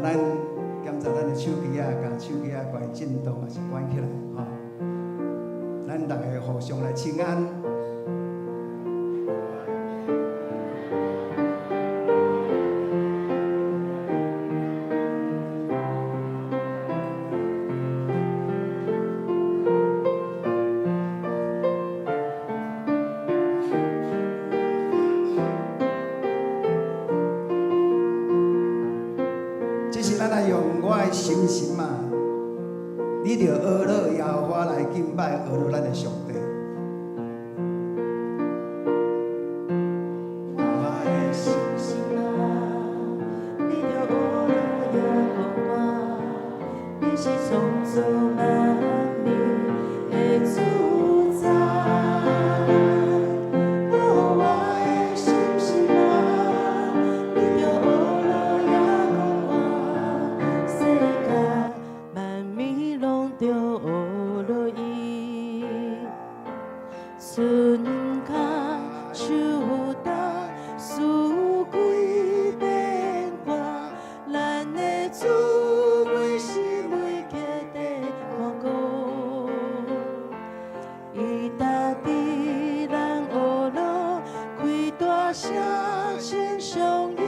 咱檢查咱的手機仔，共手機仔關震動，抑是關起來，吼。咱逐个互相來請安。這是咱來用我的心心啊，你著阿樂耶和華來敬拜，阿樂咱的上帝。我的心心啊，你著阿樂耶和華，你是創造萬物的主宰。哦，我的心心啊，你著阿樂耶和華，世界萬物攏著阿樂伊。春夏秋冬，四季變換，咱的主每時每刻佇看顧。伊踏佇咱阿樂，開大聲稱頌伊，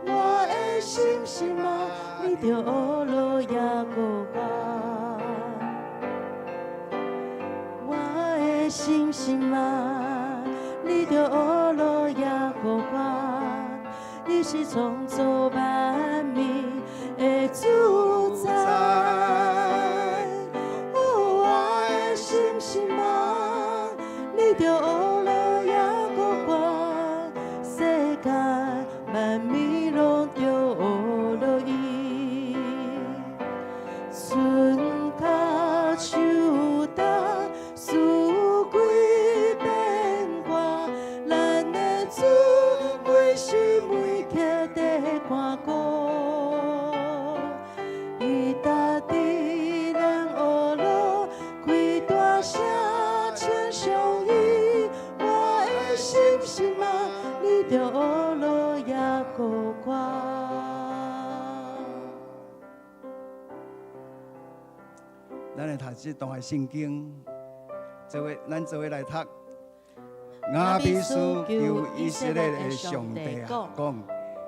我的心心啊，你著阿樂耶和華。我的心心啊，你著阿樂耶和華，你是創造萬物的主宰。哦，我的心心啊，你著阿樂耶和華，世界萬物攏著阿樂伊。春夏秋冬，四季變換，咱的主每時每刻佇看顧。伊踏佇咱阿樂，開大聲稱頌伊，我的心心啊，你著阿樂耶和華。咱來讀這段的聖經，做伙咱做伙來讀。雅比斯求以色列的上帝啊，講，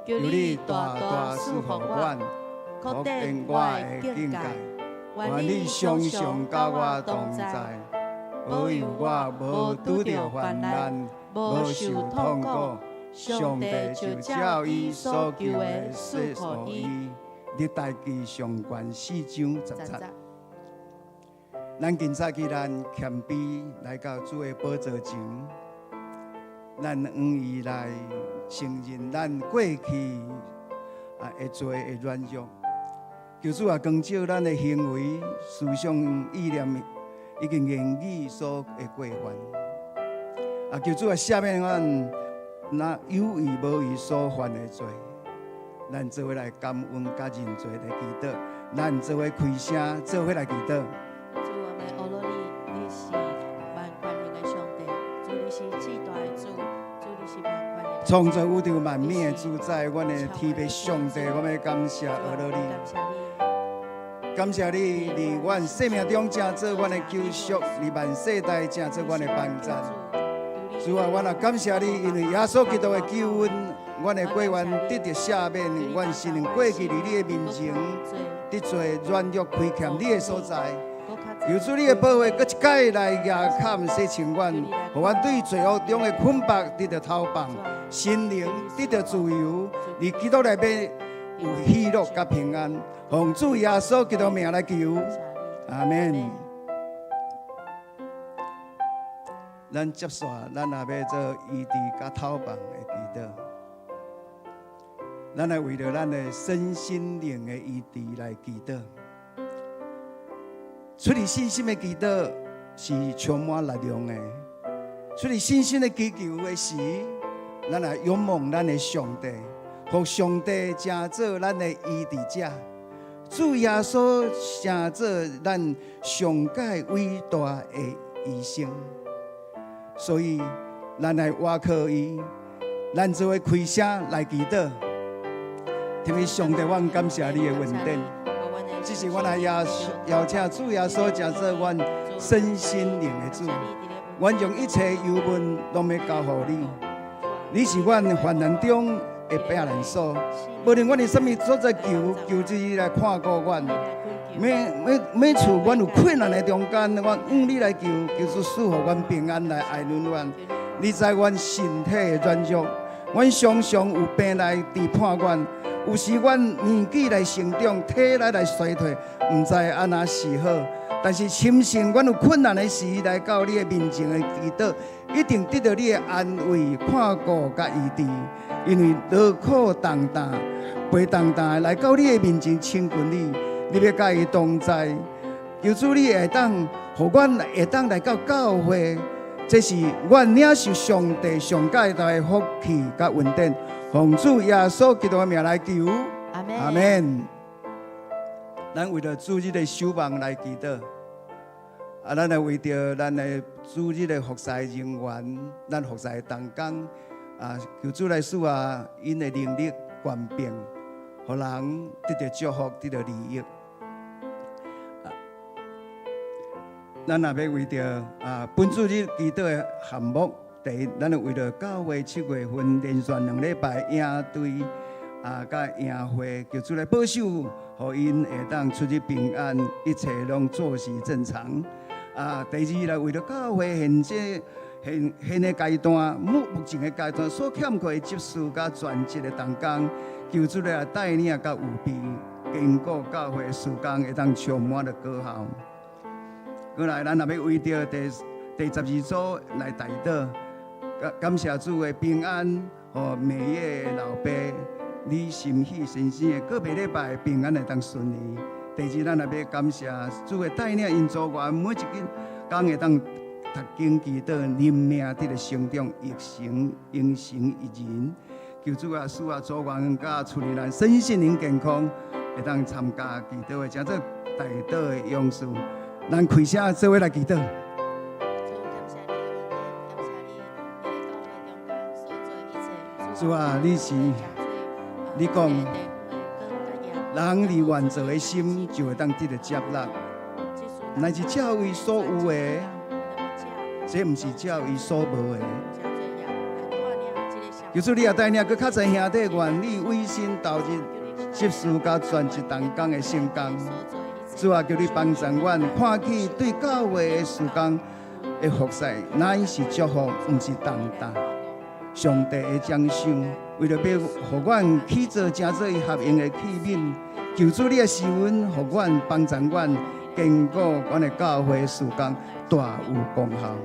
求你大大賜福阮，擴展我的境界，願你常常佮我同在，保佑我無拄著患難，無受痛苦。上帝就照伊所求的賜予伊。歷代志上卷四章十節。咱今早起，咱謙卑來到主的寶座前，咱向伊來承認咱過去的罪的軟弱，求主啊光照咱的行為、思想、意念以及言語所的過犯。啊，求主啊赦免阮若有意無意所犯的罪，咱做伙來感恩佮認罪來祈禱，咱做伙開聲做伙來祈禱。主，我們阿樂你，你是萬權能的上帝，主你是至大的主，主你是萬權能的。創造宇宙萬物的主宰，阮的天父上帝，我欲感謝阿樂你，感謝你，佇阮生命中成做阮的救贖，佇萬世代成做阮的幫贊。主啊，阮也感謝你，因為耶穌基督的救恩，阮的過犯得著赦免，阮承認過去佇你的面前得罪軟弱虧欠你的所在。求主你的寶血，閣一擺來額坎洗清阮，予阮對罪惡中的捆綁得著脫放，心靈得著自由，佇基督內面有喜樂佮平安。奉主耶穌基督名來求，阿們。咱接續，咱也欲做醫治佮脫放的祈禱。咱來為著咱的身心靈的醫治來祈禱。出自信心的祈禱是充滿力量的。出自信心的祈求的時，咱來仰望咱的上帝，予上帝成做咱的醫治者。主耶穌成做咱上蓋偉大的醫生。所以，咱來倚靠伊，咱做伙開聲來祈禱。天父上帝，阮感謝你的恩典。這時阮來邀邀請主耶穌，成做阮身心靈的主。阮將一切憂悶攏欲交予你。你是阮患難中的避難所。無論阮佇啥物所在求，求主你來看顧阮。每每每次阮有困難的中間，阮向你來求，求主賜予阮平安來愛阮阮。你知阮身體的軟弱，阮常常有病來治判阮。有時阮年紀來成長，體力來衰退，毋知按怎是好。但是深信阮有困難的時，來到你的面前的祈禱，一定得到你的安慰、看顧佮醫治。因為勞苦重擔、背重擔的來到你的面前親近你，你欲佮伊同在。求主你會當，予阮會當來到教會，這是阮領受上帝上蓋大的福氣佮恩典。奉主耶穌基督的名來求，阿們。咱為著主日的守望來祈禱，啊，咱來為著咱的主日的服侍人員，咱服侍的同工，啊，求主來賜予𪜶的能力、權柄，予人得著祝福，得著利益。咱若欲為著啊，本主日祈禱的項目。第一，咱為著教會7月份連續兩禮拜營隊啊，佮營會，求主來保守，予𪜶會當出入平安，一切攏做事正常。啊，第二來為著教會現這現現个階段，目目前的階段所欠缺的執事佮全職的同工，求主來帶領佮預備，堅固教會事工會當充滿著果效。過來，咱若欲為著第第十二組來代禱。感感謝主的平安，予每一个老爸李心喜先生的個別禮拜平安會當順利。第二，咱也欲感謝主的帶領，𪜶組員每一日工會當讀經祈禱，靈命得著成長，育成形成一人。求主啊，賜予組員佮厝裡人身心靈健康，會當參加祈禱會，成做代禱的勇士。咱開聲做伙來祈禱。主啊，你是你講，人離願做的心就會當得著接納，乃是照伊所有的，這毋是照伊所無的。求主你也帶領閣較濟兄弟願意委身投入執事佮全職同工的聖工。主啊，求你幫助阮，看起對教會的事工的服侍，乃是祝福，毋是重擔。上帝的獎賞，為著欲予阮去做成做伊合用的器皿，求主你的施恩，予阮幫助阮堅固阮的教會事工大有功效。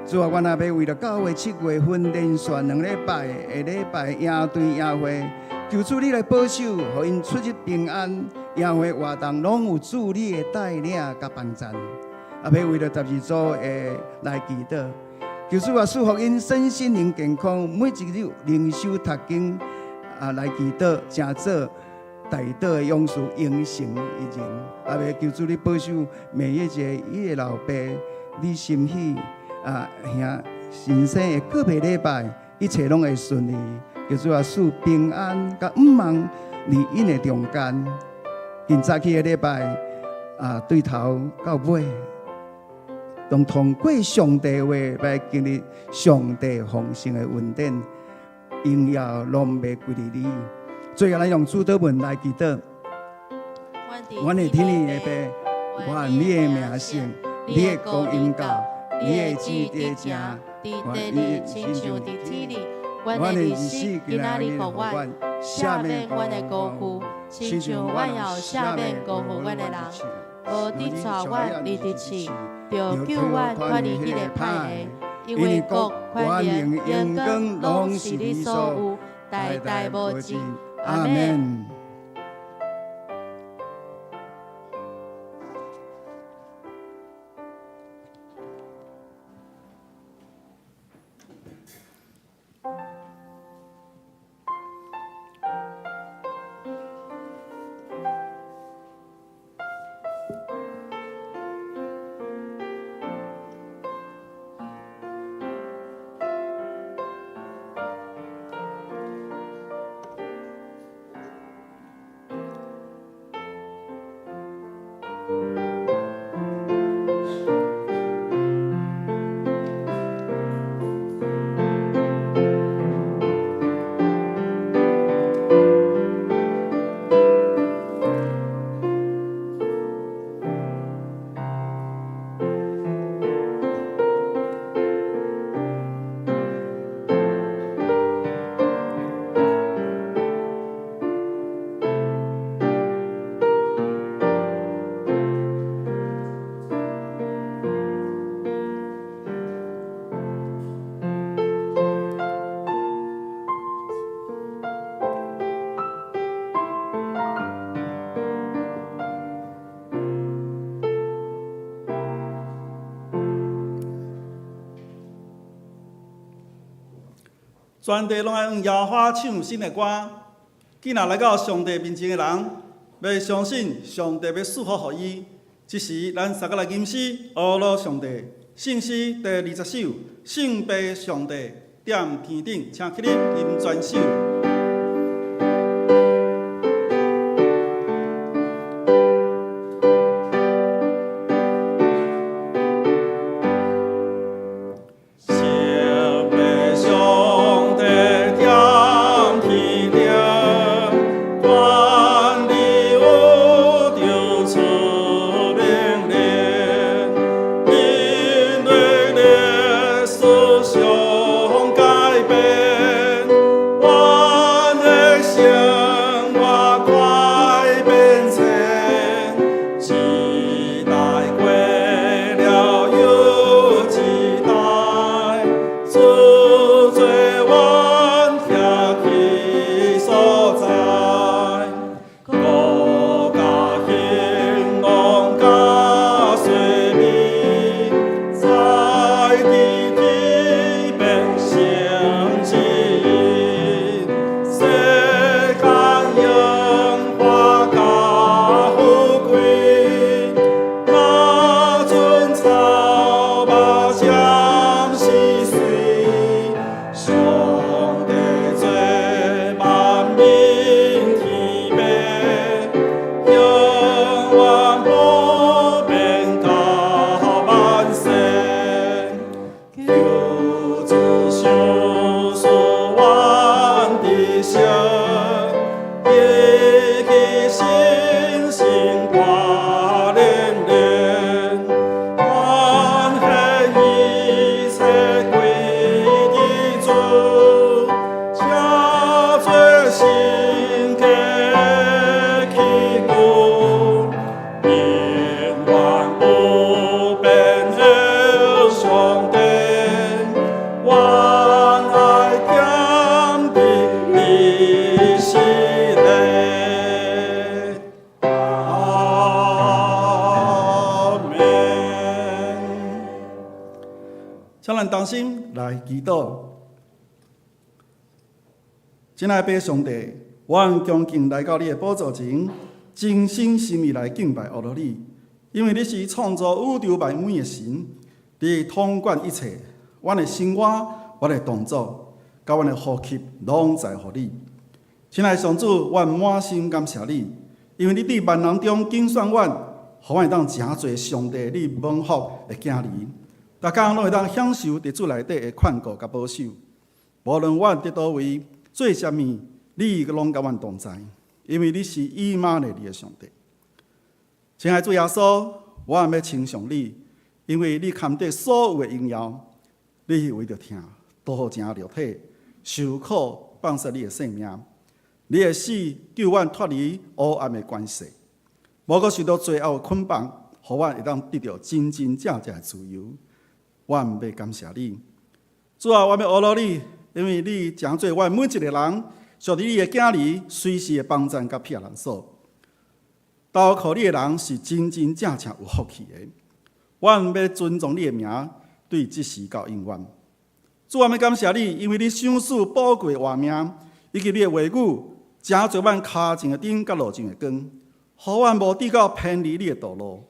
主啊，阮也欲為著教會7月份連續兩禮拜下禮拜營隊營會，求主你來保守，予𪜶出入平安，營會活動攏有主你的帶領佮幫助。也欲為著十二組的來祈禱。求主啊，賜福𪜶身心靈健康，每一日靈修讀經啊來祈禱，成做代禱的勇士，形成一人。也欲求主你保守每一個伊的老爸，李心喜啊兄先生的個別禮拜，一切攏會順利。求主啊，賜平安佮向望佇𪜶的中間。今早起的禮拜啊，對頭到尾。當通過上帝話來經歷上帝豐盛的恩典，榮耀攏欲歸予你。最後，咱用主禱文來祈禱。阮的天父的父，願你的名聖，你的國臨到，你的旨意佇地裡，親像佇天裡。阮的日食今仔日予阮，赦免阮的過犯，親像阮也赦免辜負阮的人。無得帶阮入去試，著救阮脫離彼个歹的，因為國、權能、榮光，攏是你所有，代代無盡。阿們。全地攏愛向耶和華唱新的歌。囝若來到上帝面前的人，欲相信上帝欲賜福予伊。這時，咱三個來吟詩，阿羅上帝，聖詩第20首，聖父上帝踮天頂，請起立吟全首。請咱同心來祈禱。親愛的上帝，我恭敬來到你的寶座前，真心誠意來敬拜阿羅你，因為你是創造宇宙萬物的神，你統管一切，阮的生活、阮的動作、佮阮的呼吸，攏在乎你。親愛的上主，阮滿心感謝你，因為你佇萬人中揀選阮，予阮會當成做上帝你蒙福的囝兒。逐工攏會當享受佇主內底的看顧佮保守。無論阮佇佗位做啥物，你攏佮阮同在，因為你是以馬內利的上帝。親愛的主耶穌，我欲稱頌你，因為你堪得所有的榮耀。你為著疼，道成肉體，受苦放捨你的性命。你的死救阮脫離黑暗的權勢，無閣受到罪惡的捆綁，予阮會當得著真真正正的自由。阮欲感謝你，主啊，我欲阿羅你，因為你成做阮每一個人，屬於你的囝兒，隨時的幫贊佮庇護所。投靠你的人是真真正正有福氣的。阮欲尊崇你的名，對這時到永遠。主啊，欲感謝你，因為你賞賜寶貴的活命，以及你的話語，成做阮跤前的燈，佮路上的光，予阮無至到偏離你的道路。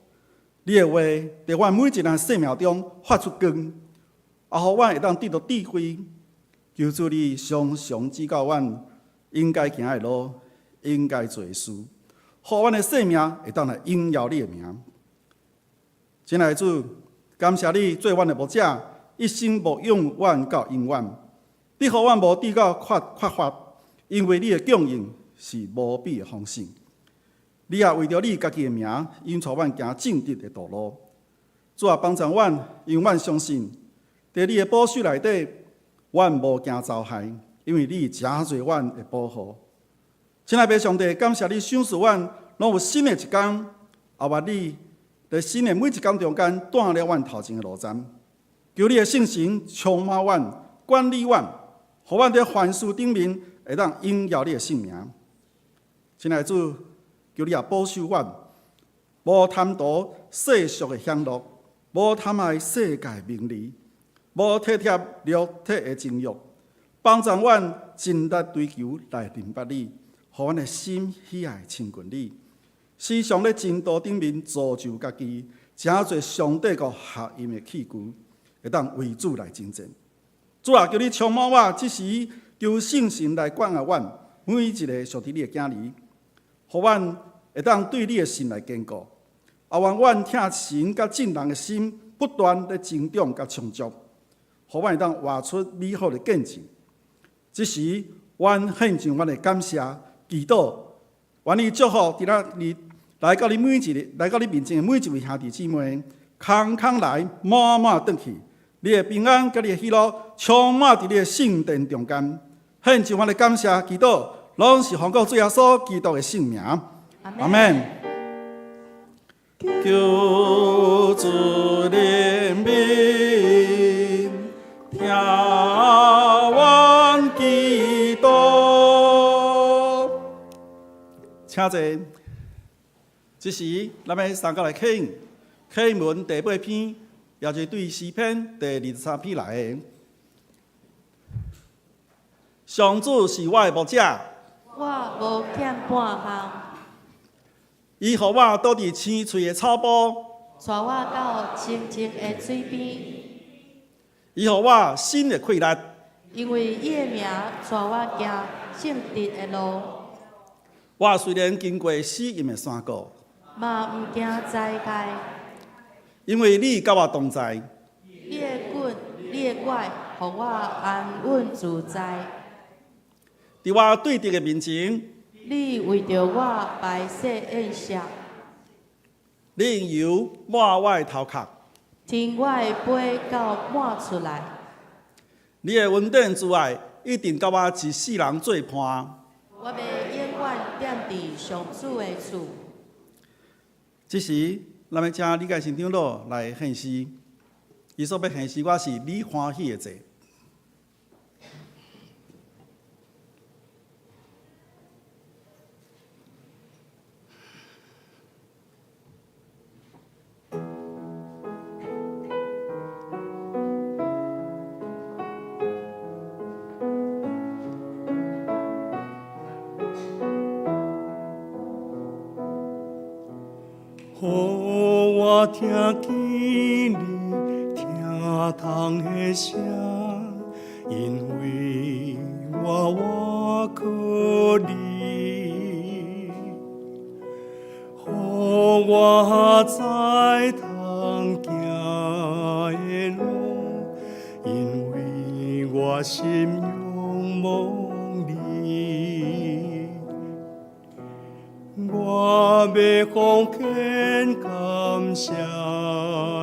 你的話佇阮每一個人生命中發出光，也予阮會當得到智慧。求主你常常指教阮應該行的路，應該做的事，予阮的生命會當來榮耀你的名。親愛的主，感謝你做阮的牧者，一生牧養阮到永遠。你予阮無至到缺乏，因為你的供應是無比的豐盛。你也為著你家己的名，引帶阮行正直的道路。主啊，幫助阮，因為阮相信，佇你的保守內底，阮無驚遭害，因為你成做阮的保護。親愛的上帝，感謝你賞賜阮，攏有新的一工，也願你佇新的每一工中間，帶領阮頭前的路程。求你的聖神充滿阮，管理阮，予阮佇凡事頂面會當榮耀你的聖名。親愛的主，求你也保守阮，無貪圖世俗的享樂，無貪愛世界名利，無體貼肉體的情慾，幫助阮盡力追求來認捌你，予阮的心喜愛親近你。時常咧真道頂面造就家己，成做上帝閣合用的器具，會當為主來征戰。主啊，求你充滿我，這時求聖神來管轄阮每一个屬佇你的囝兒，予阮會當對你的信來堅固。也願阮疼神佮眾人的心不斷咧增長佮充足，予阮會當活出美好的見證。這時，阮獻上阮的感謝、祈禱，願你祝福佇咱你來到你每一个來到你面前的每一位兄弟姊妹，空空來，滿滿轉去。你的平安佮你的喜樂充滿佇你的聖殿中間。獻上阮的感謝、祈禱，攏是奉告主耶穌基督的聖名。阿們。求主憐憫，聽阮祈禱。請坐。這時，咱欲相佮來啟應，啟應文第八篇，也就是對詩篇第23篇來的。上主是我的牧者，我無欠半項。伊予我倒佇青翠的草埔，帶我到清靜的水邊。伊予我新的氣力，因為伊的名帶我行正直的路。我雖然經過死蔭的山谷，嘛毋驚災害，因為你佮我同在。你的棍，你的拐，予我安穩自在。佇我對敵的面前，你為著我擺設宴席，你用油抹我的頭殼，添我的杯到滿出來。你的恩典慈愛一定佮我一世人做伴。我欲永遠踮佇上主的厝。這時，咱欲請李介新長老來獻詩，伊所欲獻詩歌是你歡喜的祭。予我聽見你聽窗的聲，因為我倚靠你。予我知通行的路，因為我心仰望你。我欲奉獻感謝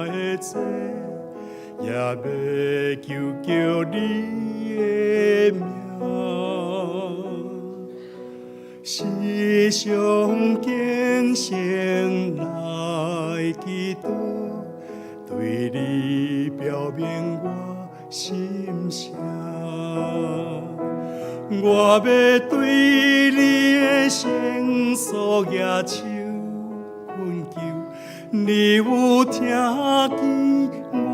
的祭，也欲求叫你的名，時常虔誠來祈禱，對你表明我心聲。我欲對你的聖所舉手懇求，你有聽見我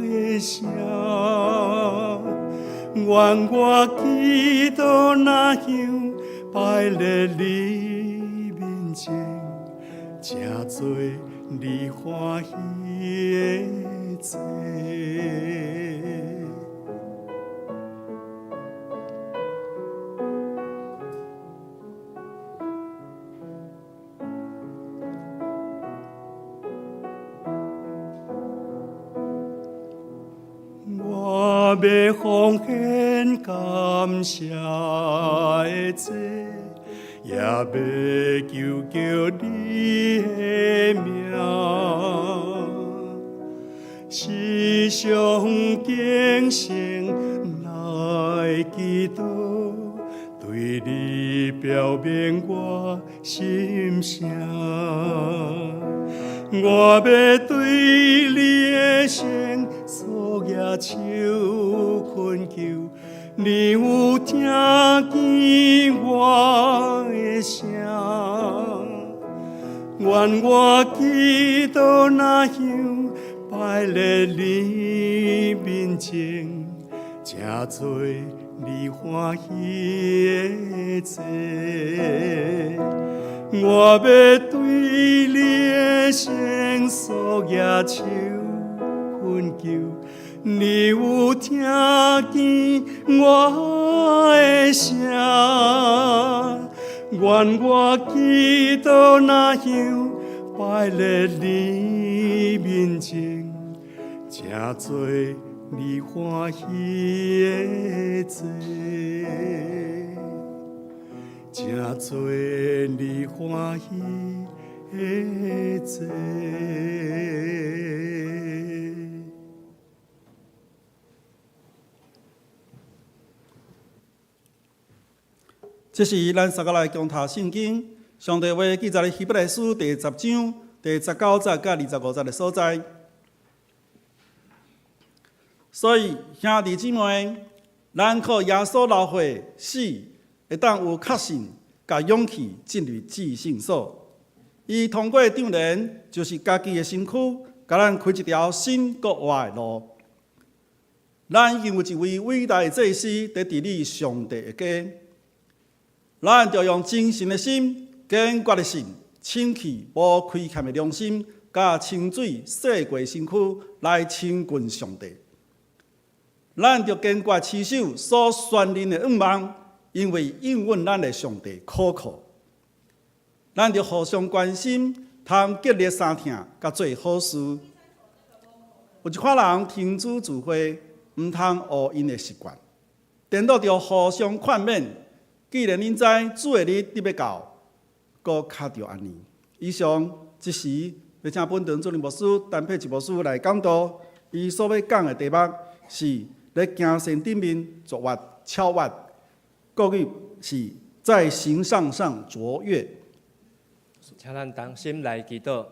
的聲？願我祈禱若香擺佇你面前，成做你歡喜的祭。我欲奉獻感謝的祭，也欲求叫你的名，時常虔誠來祈禱，對你表明我心聲。我欲對你的聖所舉手懇求，你有聽見我的聲？願我祈禱若香擺佇你面前，成做你歡喜的祭。我欲對你的聖所舉手懇求，你有聽見我的聲？願我祈禱若香，擺列你面前，成做你歡喜的祭，成做你歡喜的祭。這是咱三個來共讀聖經，上帝話記載佇希伯來書第十章第十九節佮25節的所在。所以兄弟姊妹，咱靠耶穌流血死，會當有確信、佮勇氣進入至聖所。伊通過帳簾，就是家己的身軀，共咱開一條新閣活的路。咱已經有一位偉大的祭司佇治理上帝的家，咱著用真誠的心、堅決的信、清氣無虧欠的良心，佮清水洗過身軀來親近上帝。咱著堅決持守所宣認的願望，因為應允咱的上帝可靠。咱著互相關心，通激勵相疼，佮做好事。有一款人停止聚會，毋通學𪜶的習慣，顛倒著互相勸勉。既然恁知主的日佇欲到，閣較著按呢。以上這時，欲請本堂主任牧師陳佩琪牧師來講道，伊所欲講的題目是咧行善頂面卓越超越，國語是在行善上卓越。請咱同心來祈禱。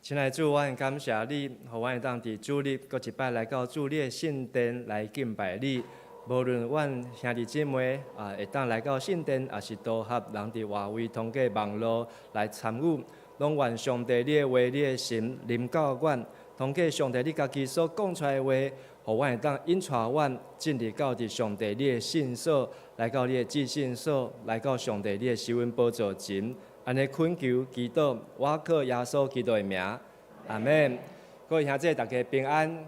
親愛的主，我很感謝你，予阮會當佇主日閣一擺來到主你的聖殿來敬拜你。無論阮兄弟姊妹啊，會當來到聖殿，抑是多合人佇外圍通過網路來參與，攏願上帝你的話、你的神臨到阮，通過上帝你家己所講出來的話，予阮會當引帶阮進入到佇上帝你的聖所，來到你的至聖所，來到上帝你的施恩寶座前。按呢懇求祈禱，我靠耶穌基督的名，阿們。各位兄弟大家平安。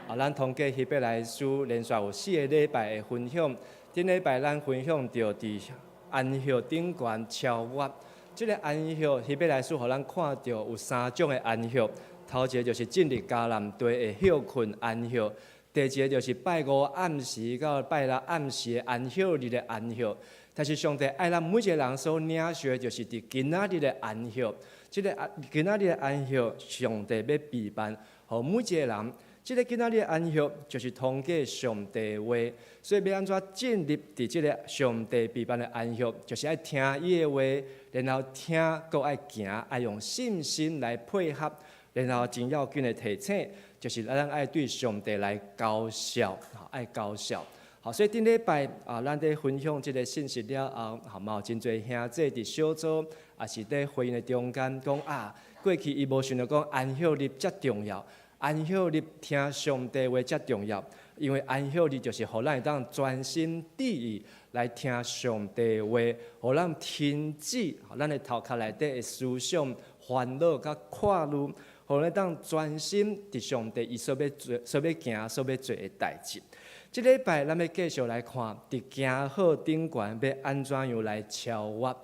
啊，咱通過希伯來書連續有四个禮拜的分享，頂禮拜咱分享著佇安息頂懸超越。這个安息希伯來書予咱看著有三種的安息，頭一个就是進入迦南地的歇睏安息，第二个就是拜五暗時到拜六暗時的安息日的安息。但是上帝愛咱每一个人所領受的，就是佇今仔日的安息。這个安今仔日的安息，上帝欲備辦，予每一个人。這个今仔日的安息，就是通過上帝的話。所以欲按怎進入佇這个上帝備辦的安息，就是愛聽伊的話，然後聽，閣愛行，愛用信心來配合，然後真要緊的提醒，就是咱愛對上帝來交涉，愛交涉。好，所以頂禮拜啊，咱佇分享這个信息了後，好嘛有真濟兄弟佇小組，抑是佇會議的中間講啊，過去伊無想著講安息日遮重要，安息日聽上帝話遮重要，因為安息日就是予咱會當專心致意來聽上帝話，予咱停止咱的頭殼內底的思想、煩惱佮掛慮，予咱當專心佇上帝伊所欲做、所欲行、所欲做的代誌。這禮拜咱欲繼續來看，佇行好頂懸欲按怎樣來超越。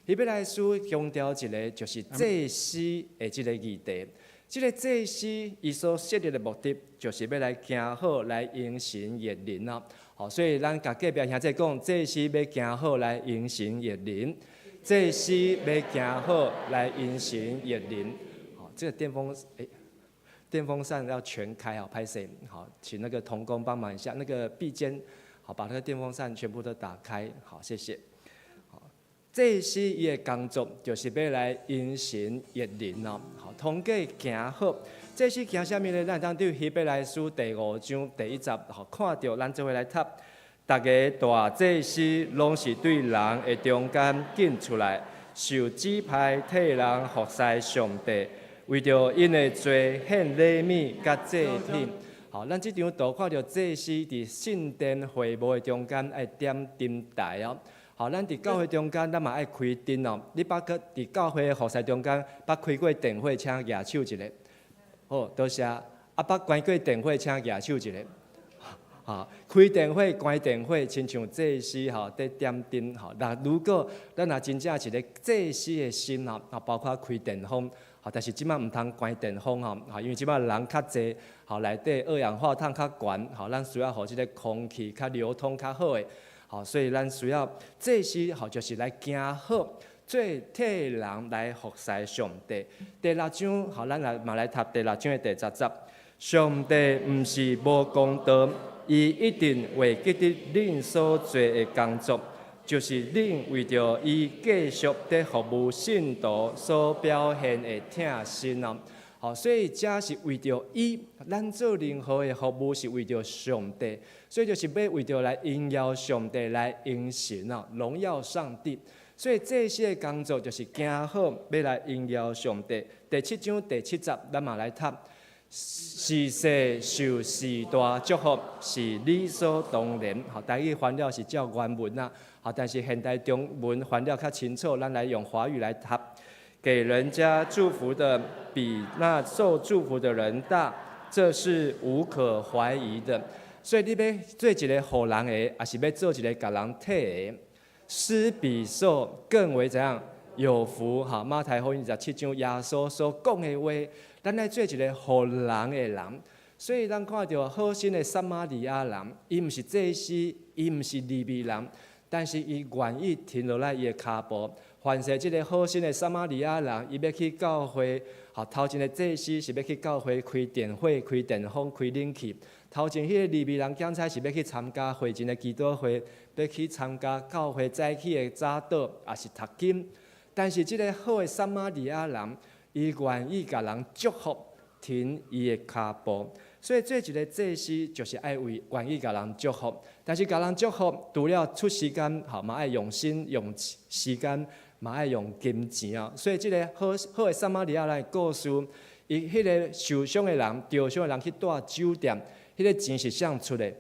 希伯來書強調一个，就是祭司的這个議題。這个祭司伊所設立的目的，就是欲來行好來榮神益人啊。好，所以咱共隔壁兄弟講，祭司欲行好來榮神益人，祭司欲行好來榮神益人。好，這个電風欸電風扇要全開啊，歹勢，好，請那個同工幫忙一下，那個壁間，好，把那個電風扇全部都打開，好，謝謝。好，祭司伊的工作就是欲來榮神益人哦，好，通過行好，祭司行啥物呢？咱當對希伯來書第五章第一節，好，看著咱做伙來讀，逐个大祭司攏是對人的中間揀出來，受指派替人服侍上帝。為著𪜶的罪獻禮物佮祭品，吼，咱這張圖看著祭司佇聖殿會幕的中間愛點燈台哦。吼，咱佇教會中間，咱嘛愛開燈哦。你捌去佇教會的服侍中間，捌開過電火，請舉手一下。好，多謝。啊，捌關過電火，請舉手一下。吼，開電火、關電火，親像祭司吼佇點燈吼。那如果咱若真正是一個祭司的心吼，啊，包括開電風，吼，但是這擺毋通關電風吼，吼，因為這擺人較濟，吼，內底二氧化碳較懸，吼，咱需要予這個空氣較流通較好的，吼，所以咱需要祭司吼，就是來行好，做替人來服侍上帝。第六章，吼，咱來嘛來讀第六章的第十節。上帝毋是無公道，伊一定會記得恁所做的工作，就是恁為著伊繼續佇服務聖徒所表現的疼心哦。好，所以這是為著伊，咱做任何的服務是為著上帝，所以就是欲為著來榮耀上帝，來榮神哦，榮耀上帝。所以這些工作就是行好，欲來榮耀上帝。第七章第七節，咱嘛來讀。時細受時大祝福是理所當然。吼，台語翻了是照原文啊，吼，但是現代中文翻了較清楚，咱來用華語來讀。給人家祝福的比那受祝福的人大，這是無可懷疑的。所以你欲做一個予人的，抑是欲做一個共人提的？施比受更為怎樣有福？哈，馬太福音27章耶穌所講的話。咱愛做一個予人的人，所以咱看著好心的撒瑪利亞人，伊毋是祭司，伊毋是利未人，但是伊願意停落來伊的跤步。凡是這个好心的撒瑪利亞人，伊欲去教會，吼，頭前的祭司是欲去教會開電火、開電風、開冷氣；頭前彼个利未人檢差是欲去參加會前的祈禱會，欲去參加教會早起的早禱，抑是讀經。但是這个好的撒瑪利亞人，伊願意共人祝福，停伊的跤步。所以做一个祭司，就是愛為願意共人祝福。但是共人祝福，除了出時間，吼嘛愛用心用時間，嘛愛用金錢啊。所以這个好好的撒瑪利亞人的故事，伊彼个受傷的人、著傷的人去蹛酒店，彼个錢是誰出的？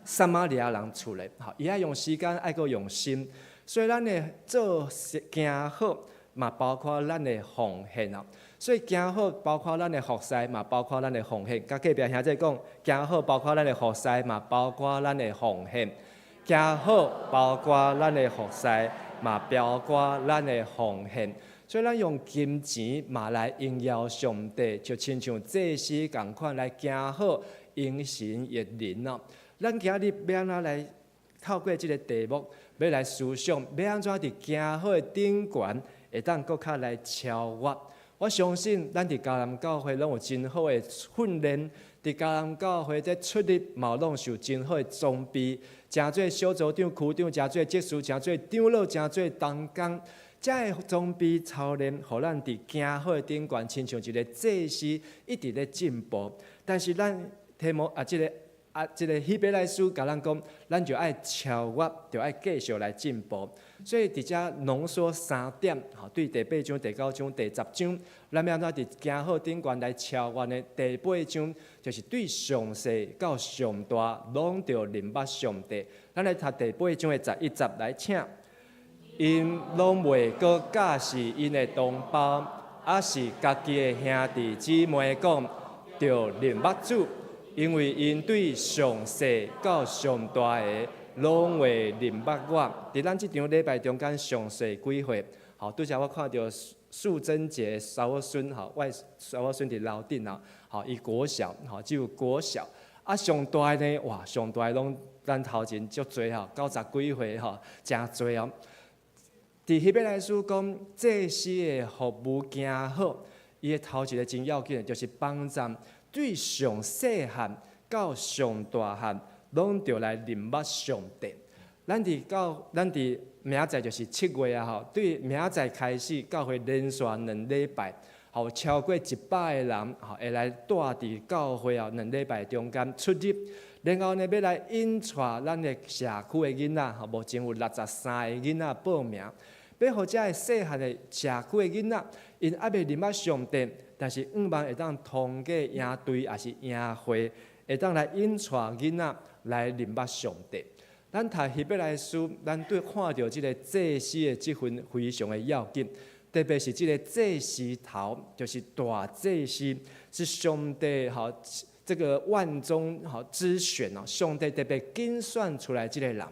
撒瑪利亞人出的。吼，伊愛用時間，愛閣用心。所以咱的做行好，嘛包括咱的奉獻哦。所以行好包括咱的服侍，嘛包括咱的奉獻。共隔壁兄弟講，行好包括咱的服侍，嘛包括咱的奉獻。行好包括咱的服侍，嘛包括咱的奉獻。所以咱用金錢嘛來榮耀上帝，就親像祭司仝款來行好榮神益人哦。咱今日欲按怎來透過這个題目，欲來思想，欲按怎佇行好的頂懸，會當閣較來超越。我相信咱佇迦南教會攏有真好的訓練，佇迦南教會這出入嘛攏受真好的裝備，誠濟小組長、區長，誠濟執事，誠濟長老，誠濟同工，這个裝備操練，予咱佇行好的頂懸，親像一个祭司一直咧進步。但是咱提摩啊，這个啊，這个希伯來書共咱講，咱就愛超越，就愛繼續來進步。所以佇遮濃縮三點，吼，對第八章、第九章、第十章，咱欲按怎佇行好頂懸來超越呢？第八章就是對上細到上大，攏著認捌上帝。咱來讀第八章的11節來請。𪜶攏袂閣教示𪜶的同胞，抑是家己的兄弟姊妹講，著認捌主。因為𪜶對上細到上大的，攏會認捌我。佇咱這場禮拜中間，上細幾歲？吼，拄才我看著素貞姐查某孫，吼，我查某孫佇樓頂啊，吼，伊國小，吼，只有國小。啊，上大的呢，哇，上大攏咱頭前足濟吼，九十幾歲吼，誠濟哦。佇希伯來書講，祭司的服務行好，伊的頭一个真要緊的，就是幫贊。對上細漢到上大漢，攏著來認捌上帝。咱佇明仔載就是7月啊吼，對明仔載開始，教會連續兩禮拜，吼超過100個人吼會來蹛佇教會啊兩禮拜中間出入，然後呢欲來引帶咱的社區的囡仔，吼目前有63个囡仔報名，欲予遮个細漢的社區的囡仔，𪜶猶未認捌上帝。但是向望會當通過營隊抑是營會，會當來引帶囡仔來認捌上帝。咱讀希伯來書，咱對看著這个祭司的職份非常的要緊，特別是這个祭司頭，就是大祭司，是上帝吼這个萬中吼之選哦，上帝特別揀選出來這个人。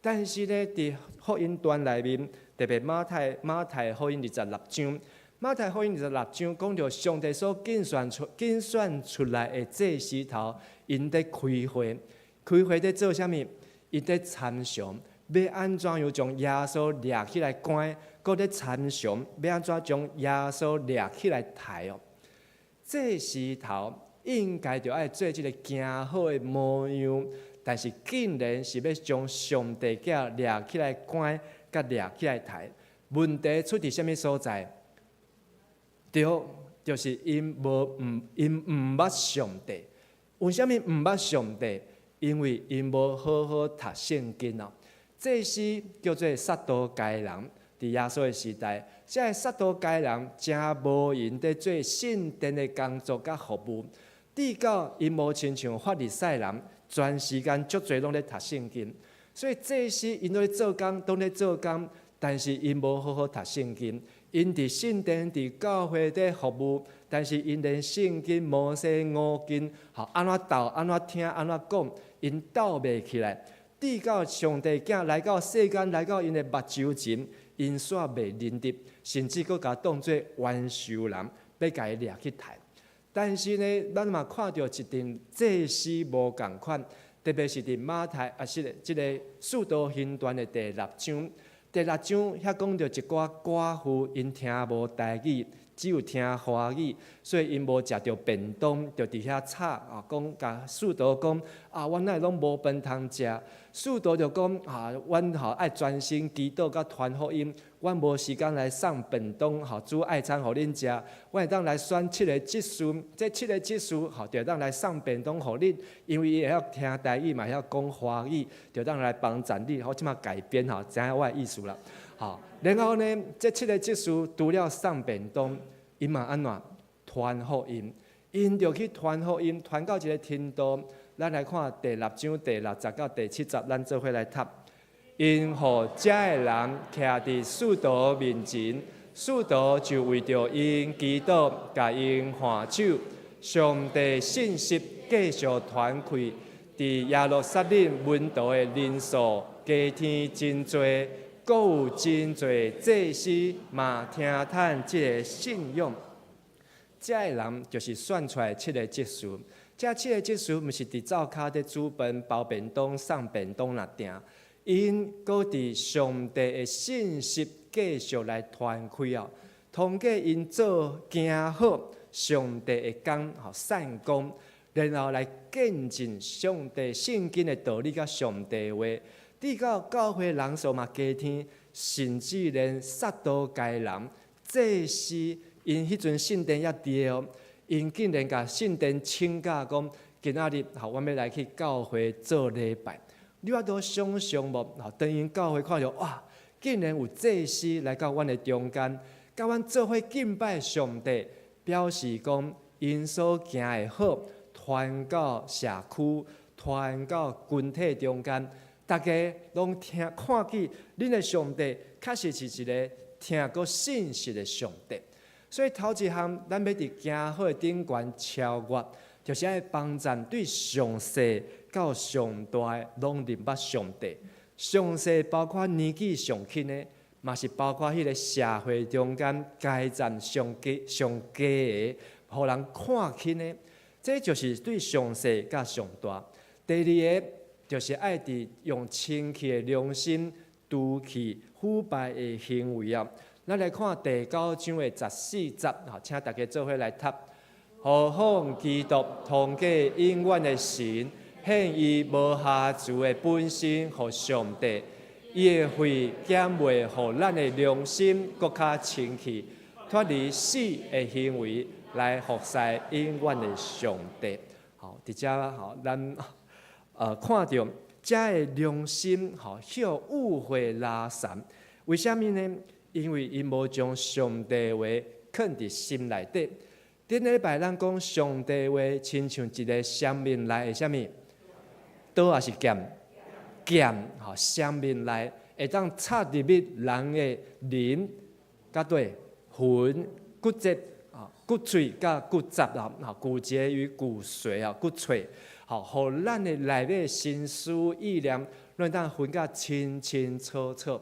但是呢，佇福音段內面，特別馬太福音二十六章，馬太福音二十六章講著上帝所揀選出來的祭司頭，𪜶佇開會，開會佇做啥物？𪜶佇參詳，欲按怎樣將耶穌掠起來關，閣佇參詳，欲按怎將耶穌掠起來刣哦。祭司頭應該著愛做這个行好的模樣，但是竟然是欲將上帝囝掠起來關，佮掠起來刣。問題出佇啥物所在？對，就是𪜶毋捌上帝。為啥物毋捌上帝？因為𪜶無好好讀聖經哦。祭司叫做撒都該人，佇耶穌的時代，這个撒都該人誠無閒佇做聖殿的工作佮服務，至到𪜶無親像法利賽人，全時間足濟攏咧讀聖經。所以祭司𪜶攏咧做工，攏咧做工，但是𪜶無好好讀聖經。𪜶佇聖殿、佇教會佇服務，但是𪜶連聖經、摩西五經，吼按怎鬥、按怎聽、按怎講，𪜶鬥袂起來。直到上帝囝來到世間，來到𪜶的目睭前，𪜶煞袂認得，甚至閣共當做冤仇人，欲共伊掠去刣。但是呢，咱嘛看著一陣祭司無仝款，特別是佇馬太啊，是這个使徒行傳的第六章。第六章遐講著一寡寡婦，𪜶聽無台語，只有聽華語，所以𪜶無食著便當，就佇遐吵啊，講共使徒講啊，阮哪會攏無飯通食？使徒就講啊，阮吼愛專心祈禱佮傳福音，阮無時間來送便當，吼煮愛餐予恁食。阮會當來選七個執事，這七個執事吼就會當來送便當予恁，因為伊會曉聽台語嘛，會曉講華語，就當來幫贊你。我這馬改編吼，知影我的意思啦。吼，然後呢，這七個執事除了送便當，𪜶嘛按怎傳福音？𪜶就去傳福音，傳到一个程度。咱來看第六章第六節到第七節，咱做伙來讀。𪜶予遮的人徛佇使徒面前，使徒就為著𪜶祈禱，共𪜶按手。上帝信息繼續傳開，佇耶路撒冷門徒的人數加添真濟，閣有真濟祭司嘛聽趁這个信仰。遮的人就是選出來七个執事。這七个執事毋是佇灶跤佇煮飯、包便當、送便當爾定，𪜶閣佇上帝的信息繼續來傳開哦。通過𪜶做行好上帝的工，吼善工，然後來見證上帝聖經的道理佮上帝話，直到教會人數嘛加添，甚至連撒都該人祭司，𪜶彼陣聖殿猶佇哦。𪜶竟然共聖殿請假講，今仔日吼，阮欲來去教會做禮拜。你有法度想像無？吼，當𪜶教會看著哇，竟然有祭司來到阮的中間，佮阮做伙敬拜上帝，表示講𪜶所行的好，傳到社區，傳到群體中間，大家攏聽看見恁的上帝確實是一个疼閣信實的上帝。所以頭一項，咱欲佇行好的頂懸超越，就是愛幫贊對上細到上大的攏認捌上帝。上細包括年紀上輕的，嘛是包括彼个社會中間階層上低上低的，予人看輕的，這就是對上細佮上大。第二个就是愛佇用清氣的良心除去腐敗的行為啊。咱來看第九章的十四節，吼，請大家做伙來讀。何況基督通過永遠的神，獻伊無瑕疵的本身予上帝，伊的血檢袂予咱的良心閣較清氣，脫離死的行為，來服侍永遠的上帝。好，佇遮吼，咱看著遮的良心吼，予污穢拉潲，為啥物呢？因為𪜶無將上帝話囥佇心內底。頂禮拜咱講上帝話，親像一个雙面利的啥物？刀抑是劍？劍吼，雙面利會當插入去人的靈，佮對魂、骨節、啊骨髓佮骨雜啊，吼骨節與骨髓啊，骨髓，吼，予咱的內底心思意念，攏會當分甲清清楚楚。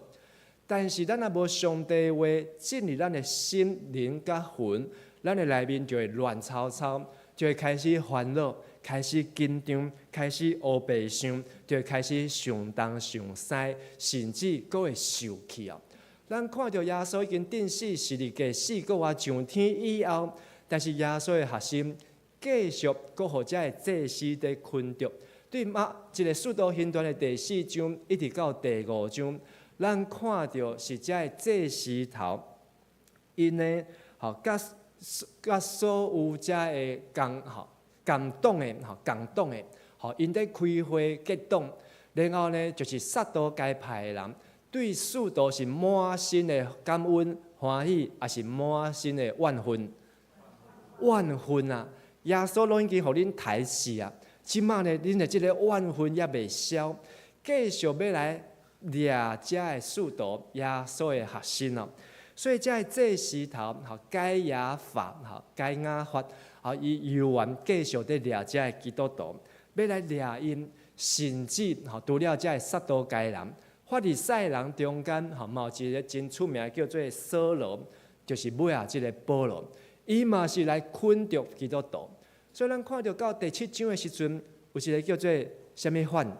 但是咱若無上帝話進入咱的心靈佮魂，咱的內面就會亂糟糟，就會開始煩惱，開始緊張，開始烏白想，就會開始想東想西，甚至閣會受氣哦。咱看著耶穌已經釘死十字架四個外上天以後，但是耶穌的學生繼續閣予遮个祭司佇困著。對馬這个使徒行傳的第四章一直到第五章，咱看著是遮个祭司頭，𪜶呢，吼，佮所有遮个共吼共黨的吼共黨的，吼𪜶佇開會結黨，然後呢就是撒都該派的人，對使徒是滿心的感恩歡喜，抑是滿心的怨恨？怨恨啊！耶穌攏已經予恁刣死啊！這馬呢，恁的這个怨恨猶未消，繼續欲來掠遮个使徒耶穌的學生哦。所以遮个祭司頭吼該亞法吼該亞法吼，伊猶原繼續佇掠遮个基督徒，欲來掠𪜶，甚至吼除了遮个撒都該人、法利賽人中間吼，嘛有一个真出名叫做掃羅，就是尾仔這个保羅，伊嘛是來捆著基督徒。所以咱看著到第七章的時陣，有一个叫做啥物犯？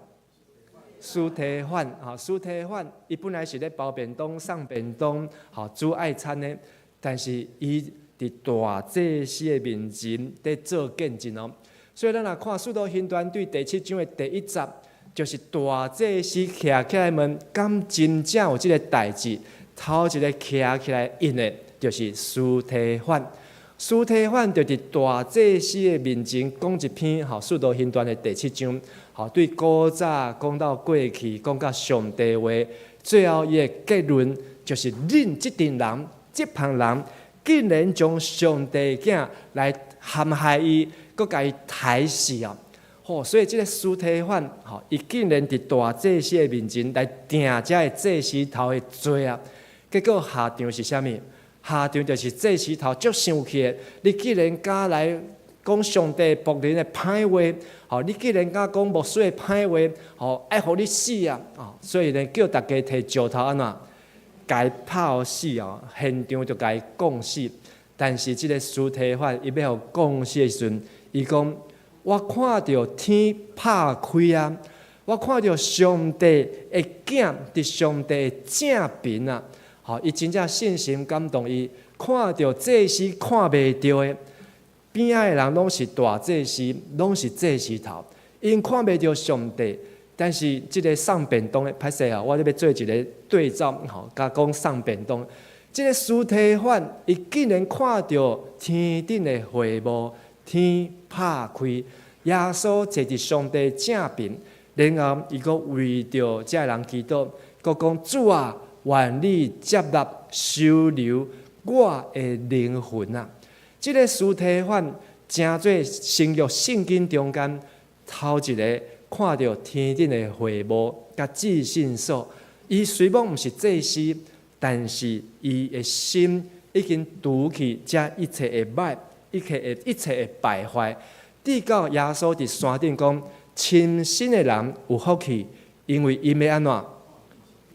司提反，吼，司提反，伊本來是咧包便當、送便當，吼，煮愛餐的，但是伊佇大祭司的面前佇做見證哦。所以咱若看《使徒行傳》對第七章的第一節，就是大祭司徛起來問，敢真正有這个代誌？頭一个徛起來應的，就是司提反。司提反就佇大祭司的面前講一篇，吼，《使徒行傳》的第七章，吼，對古早講到過去，講到上帝話，最後伊的結論就是：恁這陣人、這幫人，竟然將上帝囝來陷害伊，閣共伊刣死啊！吼，所以這个司提反，吼，伊竟然佇大祭司的面前來定這个祭司頭的罪啊！結果下場是啥物？下場就是祭司頭足生氣的，你竟然敢來講上帝僕人的歹話，吼！你竟然敢講牧師的歹話，吼！愛予你死啊！哦，所以呢，叫大家提石頭按怎，共伊拍死哦，現場就共伊摃死。但是這个司提反伊欲予摃死的時陣，伊講：我看著天拍開啊，我看著上帝的囝佇上帝的正爿啊！吼，伊真正信心感動伊，看著祭司看袂著的，邊仔的人攏是大祭司，攏是祭司頭，𪜶看袂著上帝。但是這个送便當的歹勢啊，我咧欲做一个對照，吼，佮講送便當。這个司提反，伊竟然看著天頂的會幕，天拍開，耶穌坐佇上帝正爿，然後伊閣為著這个人祈禱，閣講主啊，願你接納收留我的靈魂啊！這个司提反成做新約聖經中間頭一个看著天頂的會幕佮至聖所。伊雖罔毋是祭司，但是伊的心已經除去這一切的歹，一切的敗壞。直到耶穌佇山頂講：清心的人有福氣，因為𪜶欲按怎？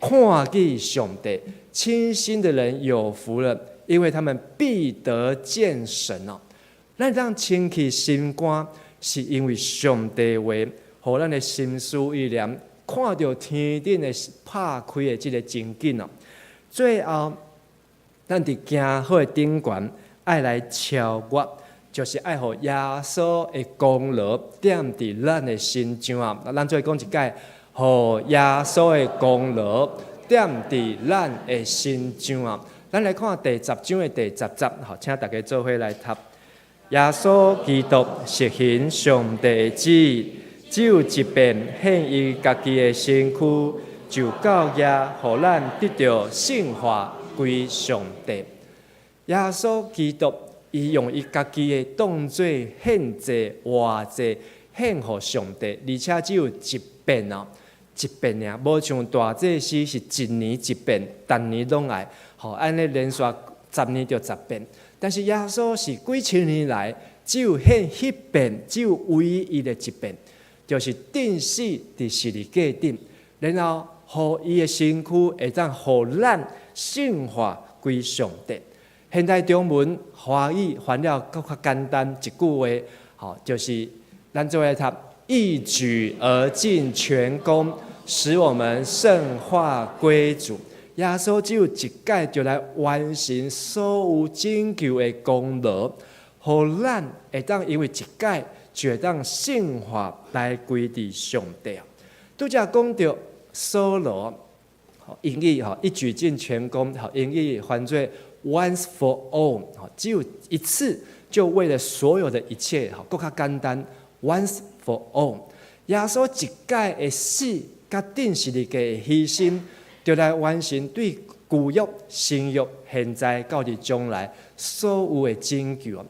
看見上帝，清心的人有福了，因為他們必得見神哦。咱當清氣心肝，是因為上帝話，予咱的心思意念看著天頂的拍開的這个情景哦。最後，咱佇行好的頂懸，愛來超越，就是愛予耶穌的功勞踮佇咱的身上啊。咱做伙講一擺。予耶穌的功勞踮佇咱的身上啊！咱來看第十章的第十節，好，請大家做伙來讀。耶穌基督實行上帝的旨意，只有一遍獻伊家己的身軀，就夠額，予咱得著聖化歸上帝。耶穌基督伊用伊家己的當做獻祭活祭獻予上帝，而且只有一遍哦，一遍爾，無像大祭司是一年一遍，逐年攏愛，吼，按呢連續10年就10遍。但是耶穌是幾千年來只有獻彼遍，只有唯一的一遍，就是釘死佇十字架頂，然後予伊的身軀會當予咱聖化歸上帝。現代中文華語翻了閣較簡單一句話，吼，就是咱做伙讀，一舉而盡全功，使我們聖化歸主。耶穌只有一擺就來完成所有拯救的功勞，予咱會當因為一擺就會當聖化來歸佇上帝。拄才講著掃羅，英語吼一舉盡全功，吼英語翻做 once for all，只有一次就為了所有的一切，吼，閣較簡單，once for all。耶穌一擺的死，佮釘十字架的犧牲，就來完成對舊約、新約、現在到佇將來所有的拯救。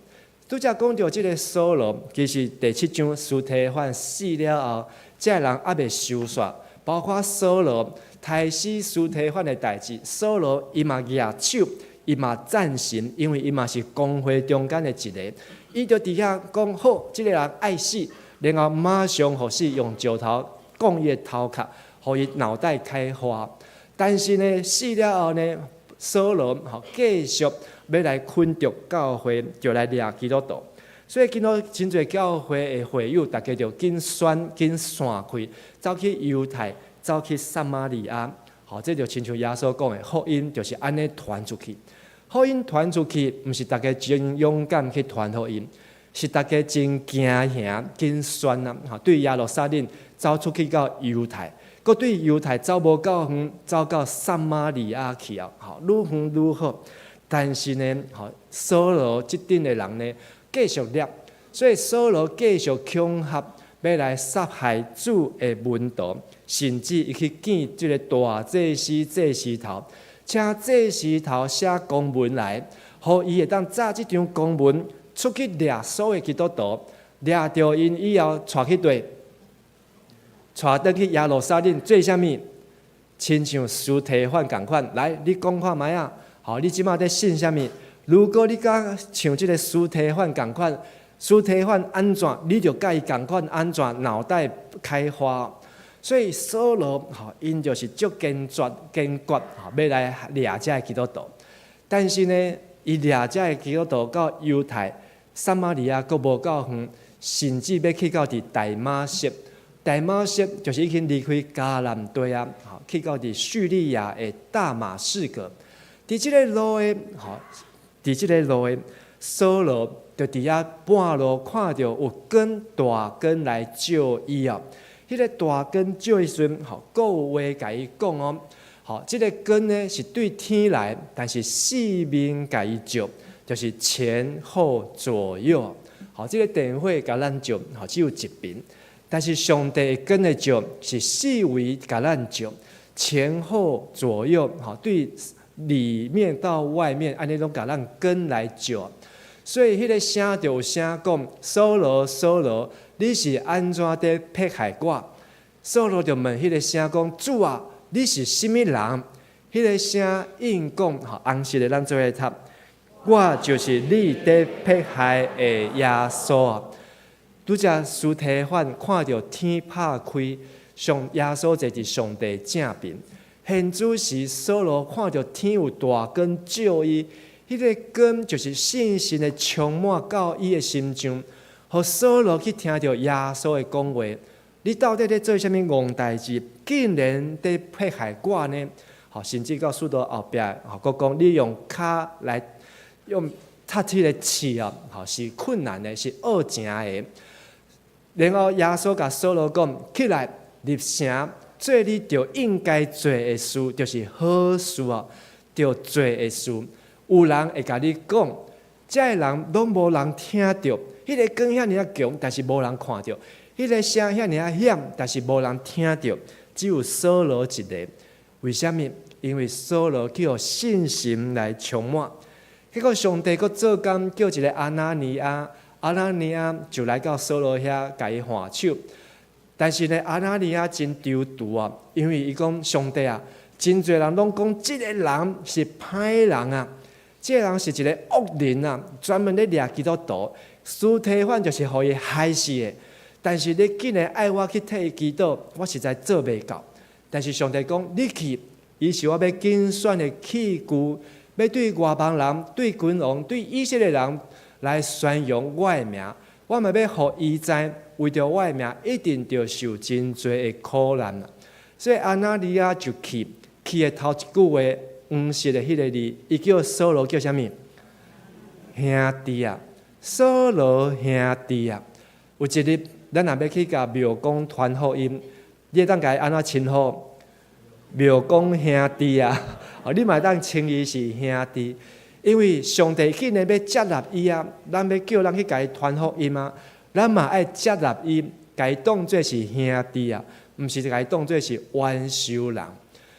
拄才講著這个掃羅，其實第七章司提反死了後，這个人猶未收煞，包括掃羅刣死司提反的代誌，掃羅伊嘛舉手，伊嘛贊成，因為伊嘛是公會中間的一个，伊就佇遐講好，這个人愛死，然後馬上予死用石頭摃伊的頭殼，予伊腦袋開花。但是呢，死了後呢，掃羅吼繼續欲來捆綁教會，就來掠基督徒。所以見到真濟教會的會友，大家就緊選緊散開，走去猶太，走去撒瑪利亞。吼，這就親像耶穌講的，福音就是按呢傳出去。福音傳出去，毋是大家真勇敢去傳福音，是大家真驚嚇、緊選啊！吼，對耶路撒冷走出去到猶太。閣對猶太走無夠遠，走到撒瑪利亞去啊！吼，愈遠愈好。但是呢，吼，掃羅這等的人呢，繼續掠，所以掃羅繼續恐嚇，欲來殺害主的門徒，甚至伊去見這个大祭司祭司頭，請祭司頭寫公文來，予伊會當紮這張公文出去掠所有基督徒，掠著𪜶以後，帶去佗？帶轉去耶路撒冷做啥物？親像司提反仝款，來，你講看覓仔？吼，你這馬佇信啥物？如果你敢像這个司提反仝款，司提反按怎，你就共伊仝款按怎，腦袋開花。所以掃羅吼，𪜶就是足堅決堅決吼，欲來掠這个基督徒。但是呢，伊掠這个基督徒到猶太、撒瑪利亞，閣無夠遠，甚至欲去到佇大馬色。大馬色就是已經離開迦南地啊，吼，去到佇敘利亞的大馬士革。佇這个路的，吼，佇這个路的，掃羅就佇遐半路看著有光大光來照伊哦。彼个大光照的時陣，吼，閣有話共伊講哦，吼，這个光呢是對天來，但是四面共伊照，就是前後左右。吼，這个電火共咱照，吼，只有一邊。但是上帝的光的照是四圍共咱照，前後左右，吼，對裡面到外面，按呢攏共咱光來照。所以彼个聲就有聲講：掃羅，掃羅，你是按怎佇迫害我？掃羅就問彼个聲講：主啊，你是啥物人？彼个聲應講：吼，紅色的咱做伙讀，我就是你佇迫害的耶穌。拄才司提反看著天拍開，上耶穌坐佇上帝正爿。現此時掃羅看著天有大光照伊，彼个光就是聖神的充滿到伊的心上，予掃羅去聽著耶穌的講話。你到底咧做啥物戇代誌？竟然佇迫害我呢？吼，甚至到使徒後壁，吼，閣講你用跤來用踢彼个刺啊，吼，是困難的，是惡行的。然後耶穌共掃羅講：起來入城，做你著應該做的事，就是好事啊，著做的事。有人會共你講，這个人攏無人聽著，彼个光遐爾仔強，但是無人看著；彼个聲遐爾仔響，但是無人聽著，只有掃羅一个。為啥物？因為掃羅去予聖神來充滿。結果上帝閣做工叫一个亞拿尼亞，亞拿尼亞就來到掃羅遐，共伊按手。但是呢，亞拿尼亞真躊躇啊，因為伊講上帝啊，真濟人攏講這个人是歹人啊，這个人是一个惡人啊，專門咧掠基督徒。司提反就是予伊害死的。但是你竟然愛我去替伊祈禱，我實在做袂到。但是上帝講，你去，伊是我欲揀選的器具，欲對外邦人、對君王、對以色列人來宣揚我的名。我嘛欲予伊知，為著我的名，一定著受真濟的苦難。所以亞拿尼亞就去，去的頭一句話，黃色的彼个字，伊叫掃羅叫啥物？兄弟啊，掃羅兄弟啊。有一日，咱若欲去共廟公傳福音，你會當共伊按怎稱呼？廟公兄弟啊！哦，你嘛會當稱伊是兄弟，因為上帝既然欲接納伊啊，咱欲叫人去共伊傳福音啊，咱嘛愛接納伊，共伊當做是兄弟啊，毋是共伊當做是冤仇人。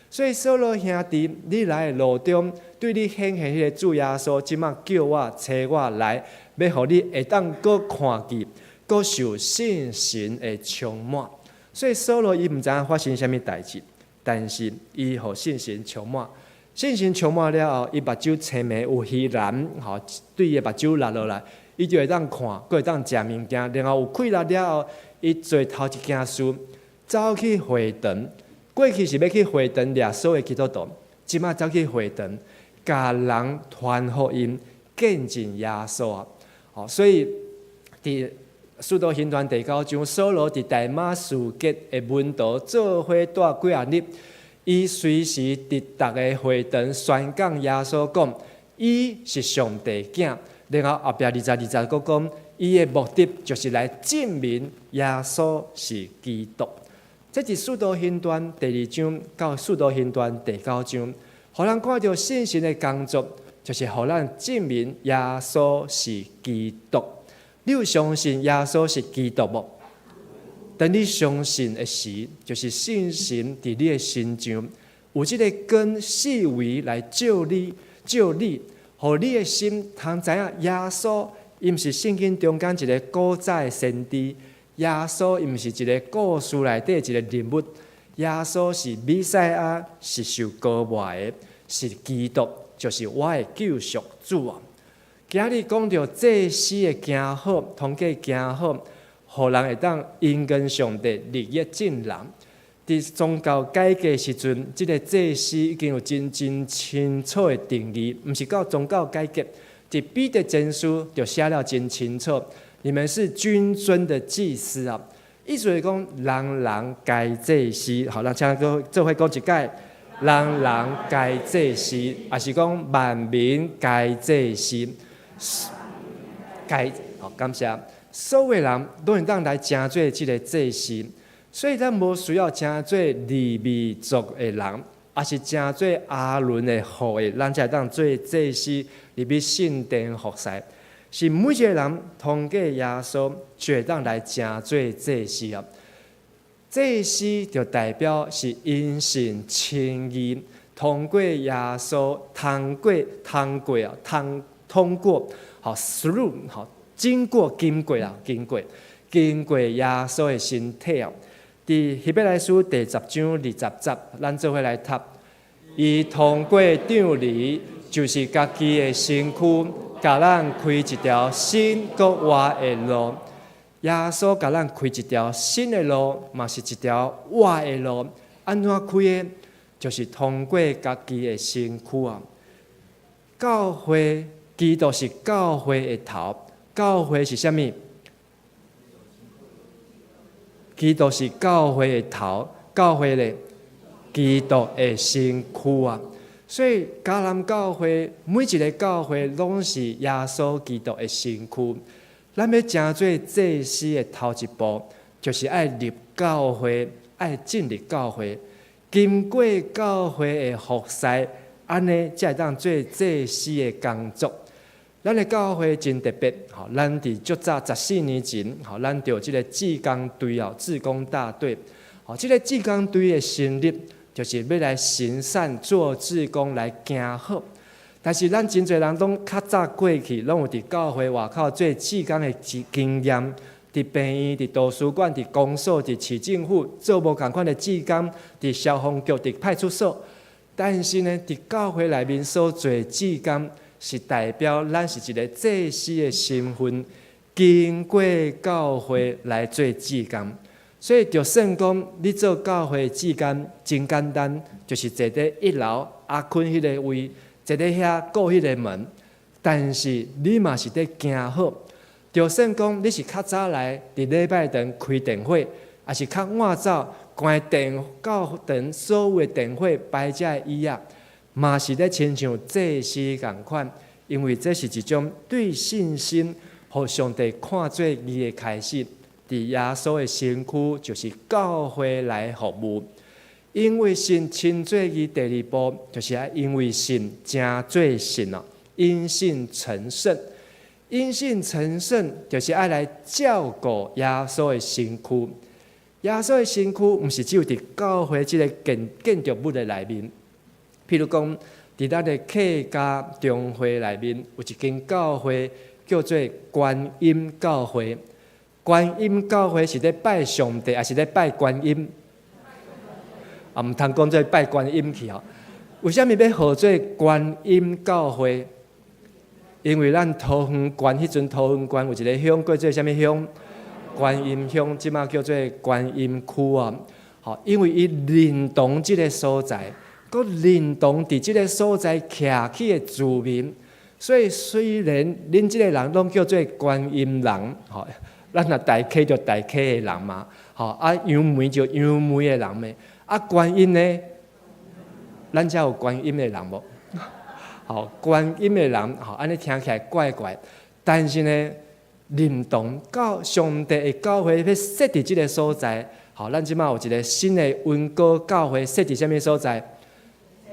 所以掃羅兄弟，你來的路中，對你顯現彼个主耶穌，這馬叫我、差我來，欲予你會當閣看見，閣受聖神的充滿。所以掃羅伊毋知影發生啥物代誌，但是伊予聖神充滿。聖神充滿了後，伊目睭青盲有虛藍，吼，對伊的目睭落落來，伊就會當看，閣會當食物件。然後有氣力了後，伊做頭一件事，走去會堂。過去是欲去會堂掠所有基督徒，這馬走去會堂，共人傳福音，見證耶穌啊！吼，所以佇使徒行傳第九章，掃羅佇大馬士革的門徒做伙蹛幾仔日，伊隨時佇逐个會堂宣講耶穌，講伊是上帝囝。然後後壁22節閣講，伊的目的就是來證明耶穌是基督。這佇使徒行傳第二章到使徒行傳第九章，予咱看著聖神的工作，就是予咱證明耶穌是基督。你有相信耶穌是基督無？當你相信的時，就是聖神佇你的身上有這个光四圍來照你，照你，予你的心通知影耶穌，伊毋是聖經中間一个古早的先知。耶穌伊毋是一个故事內底一个人物，耶穌是彌賽亞，是受膏抹的，是基督，就是我的救贖主啊！今日講著祭司的行好，通過行好，予人會當親近上帝，利益眾人。佇宗教改革時陣，這个祭司已經有真真清楚的定義，毋是到宗教改革，佇彼得前書就寫了真清楚。你們是君尊的祭司啊！意思是講，人人皆祭司。好，咱請閣做伙講一擺，人人皆祭司，抑是講萬民皆祭司。皆好，感謝所有人攏會當來成做這个祭司，所以咱無需要成做利未族的人，抑是成做亞倫的後裔，咱才會當做祭司入去聖殿服侍。是每一个人通過耶穌就會當來成做祭司啊！祭司就代表是因信稱義，通過耶穌，通過通過啊，通通過好 through 好經過經過啊，經過經過耶穌的身體啊。佇希伯來書第十章二十節，咱做伙來讀。伊通過帳籬，就是家己的身軀，共咱開一條新閣活的路。耶穌共咱開一條新的路，嘛是一條活的路。按怎開的？就是通過家己的身軀啊。教會，基督是教會的頭，教會是啥物？基督是教會的頭，教會咧，基督的身軀啊。所以迦南教會每一个教會攏是耶穌基督的身軀。咱欲成做祭司的頭一步，就是愛入教會，愛進入教會，經過教會的服侍，按呢才會當做祭司的工作。咱的教會真特別，吼，咱佇足早14年前，吼，咱就有這个志工隊哦，志工大隊，吼，這个志工隊的成立，就是欲來行善做志工來行好。但是咱真濟人攏較早過去，攏有佇教會外口做志工的經驗，佇病院、佇圖書館、佇公所、佇市政府做無仝款的志工，佇消防局、佇派出所。但是呢，佇教會內面所做志工，是代表咱是一个祭司的身份，經過教會來做志工。所以就算講你做教會志工真簡單，就是坐佇一樓阿坤彼个位，坐佇遐顧彼个門。但是你嘛是佇行好，就算講你是較早來佇禮拜堂開電火，抑是較晚走關電教堂所有的電火擺遮的椅仔，嘛是咧親像祭司仝款，因為這是一種對信心，予上帝看做義的開始。佇耶穌的身軀，就是教會來服務。因為信稱做義，第二步就是愛因為信成做聖哦，因信成聖。因信成聖，就是愛來照顧耶穌的身軀。耶穌的身軀毋是只有佇教會這个建築物的內面，譬如講，佇咱的客家中會內面有一間教會叫做觀音教會。觀音教會是咧拜上帝，抑是咧拜觀音？啊，毋通講做拜觀音去吼。為啥物欲號做觀音教會？因為咱桃園縣彼陣桃園縣有一个鄉叫做啥物鄉？觀音鄉，這馬叫做觀音區啊。吼，因為伊認同這个所在，閣認同佇這个所在徛起的住民，所以雖然恁這个人攏叫做觀音人，吼。咱若大溪就大溪的人嘛，吼啊楊梅就楊梅的人咩？啊觀音呢？咱遮有觀音的人無？吼，觀音的人，吼，按呢聽起來怪怪，但是呢，認同教上帝的教會欲設佇這个所在，吼，咱這馬有一个新的溫哥教會設佇啥物所在？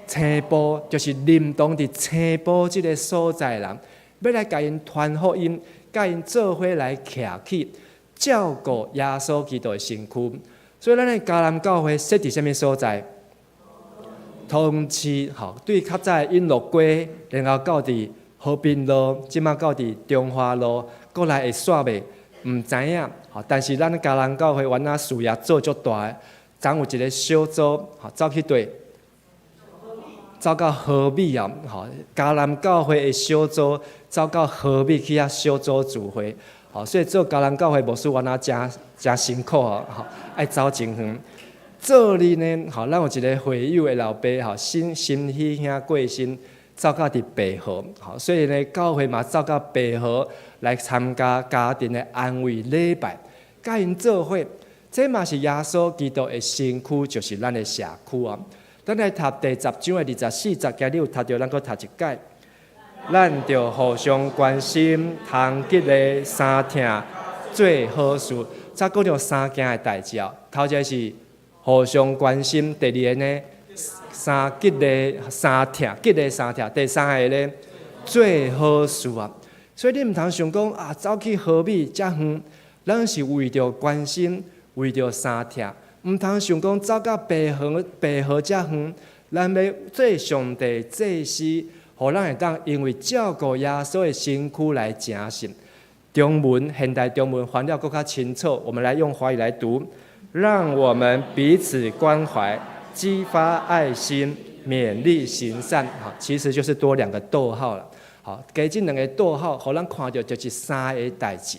青埔，就是認同佇青埔這个所在的人，欲來共𪜶傳福音。佮𪜶做伙來徛起，照顧耶穌基督的身軀。所以，咱的迦南教會設佇啥物所在？桃園市，吼，對較早的永樂街，然後到佇和平路，這馬到佇中華路，閣來會煞袂？毋知影，吼。但是咱迦南教會原來事業做足大的，昨有一个小組，吼，走去佗？走到和美啊，吼！迦南教會的小組走到和美去遐小組聚會，吼！所以做迦南教會牧師原來誠誠辛苦哦，吼！愛走真遠。做哩呢，吼！咱有一个會友的老爸，吼，新新喜兄過身，走到佇白河，吼！所以呢，教會嘛走到白河來參加家庭的安慰禮拜，佮𪜶做伙，這嘛是耶穌基督的身軀，就是咱的社區啊。咱來讀第十章的24節，今日有讀著，咱閣讀一擺。咱著互相關心，通激勵相疼，做好事。才講著三件的代誌哦。頭一个是互相關心，第二个呢，相激勵相疼，激勵相疼。第三个呢，做好事啊。所以你毋通想講啊，走去和美遮遠，咱是為著關心，為著相疼。毋通想講走到白河白河遮遠，咱欲做上帝祭司，予咱會當因為照顧耶穌的身軀來成聖。中文現代中文翻了閣較清楚，我們來用華語來讀：讓我們彼此關懷，激發愛心，勉勵行善。好，其實就是多兩個逗號了。好，加這兩個逗號，予咱看著就是三个代誌。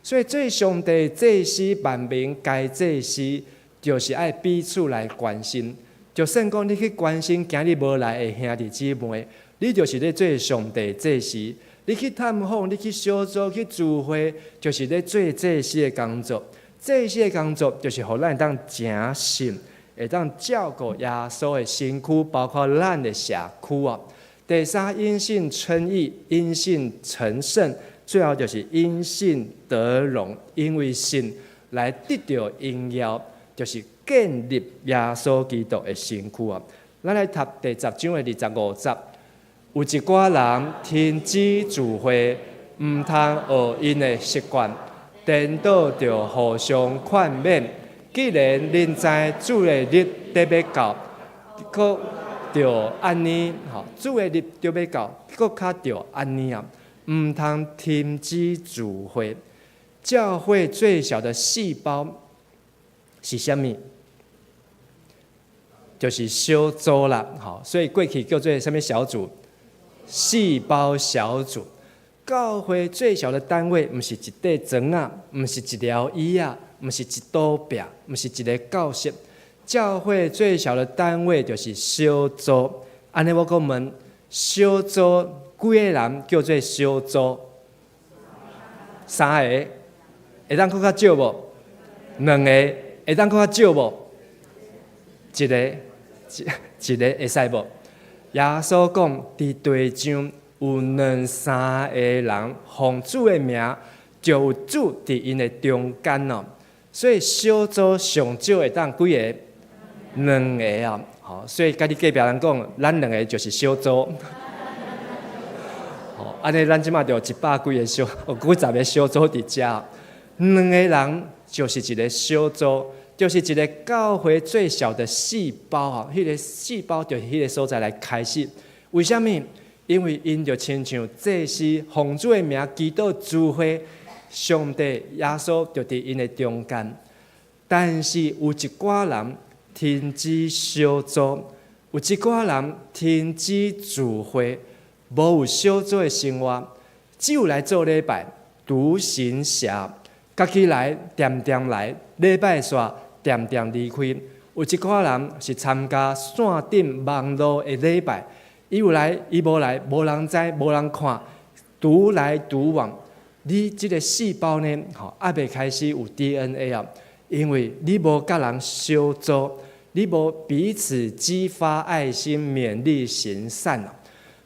所以做上帝祭司，萬民皆祭司。就是愛彼此來關心，就算講你去關心今日無來的兄弟姊妹，你就是咧做上帝祭司。你去探訪，你去小組，去聚會，就是咧做祭司的工作。祭司的工作就是予咱會當誠信，會當照顧耶穌的身軀，包括咱的社區啊。第三，因信稱義，因信成聖，最後就是因信得榮，因為信來得著榮耀。就是建立耶穌基督的身軀啊！咱來讀第十章的25節，有一寡人停止聚會，毋通學𪜶的習慣，顛倒著互相勸勉。既然恁知主的日得欲到，閣著按呢，吼，主的日著欲到，閣較著按呢啊，毋通停止聚會。教會最小的細胞是啥物？就是小組啦，吼，所以過去叫做啥物小組？細胞小組。教會最小的單位，毋是一塊磚仔，毋是一條椅仔，毋是一堵壁，毋是一个教室。教會最小的單位就是小組。按呢，我閣問，小組幾個人叫做小組？三个，會當閣較少無？兩個，會當閣較少無？一个，一個會使無？耶穌講，佇地上有兩三個人奉主的名，就有主佇𪜶的中間哦。所以小組上少會當幾个？兩個啊，吼！所以共你隔壁人講，咱兩个就是小組。吼，按呢咱這馬就有一百幾个小，幾十个小組佇遮。兩個人就是一个小組，就是一个教會最小的細胞啊！彼个細胞就是彼个所在來開始。為啥物？因為𪜶就親像祭司奉主的名祈禱聚會，上帝耶穌就佇𪜶的中間。但是有一寡人停止小組，有一寡人停止聚會，無有小組的生活，只有來做禮拜，獨行俠，家己來，恬恬來，禮拜煞恬恬離開。有一寡人是參加線頂網路的禮拜，伊有來，伊無來，無人知，無人看，獨來獨往。你這个細胞呢，吼，猶未開始有 DNA 啊，因為你無佮人小組，你無彼此激發愛心、勉勵行善啊。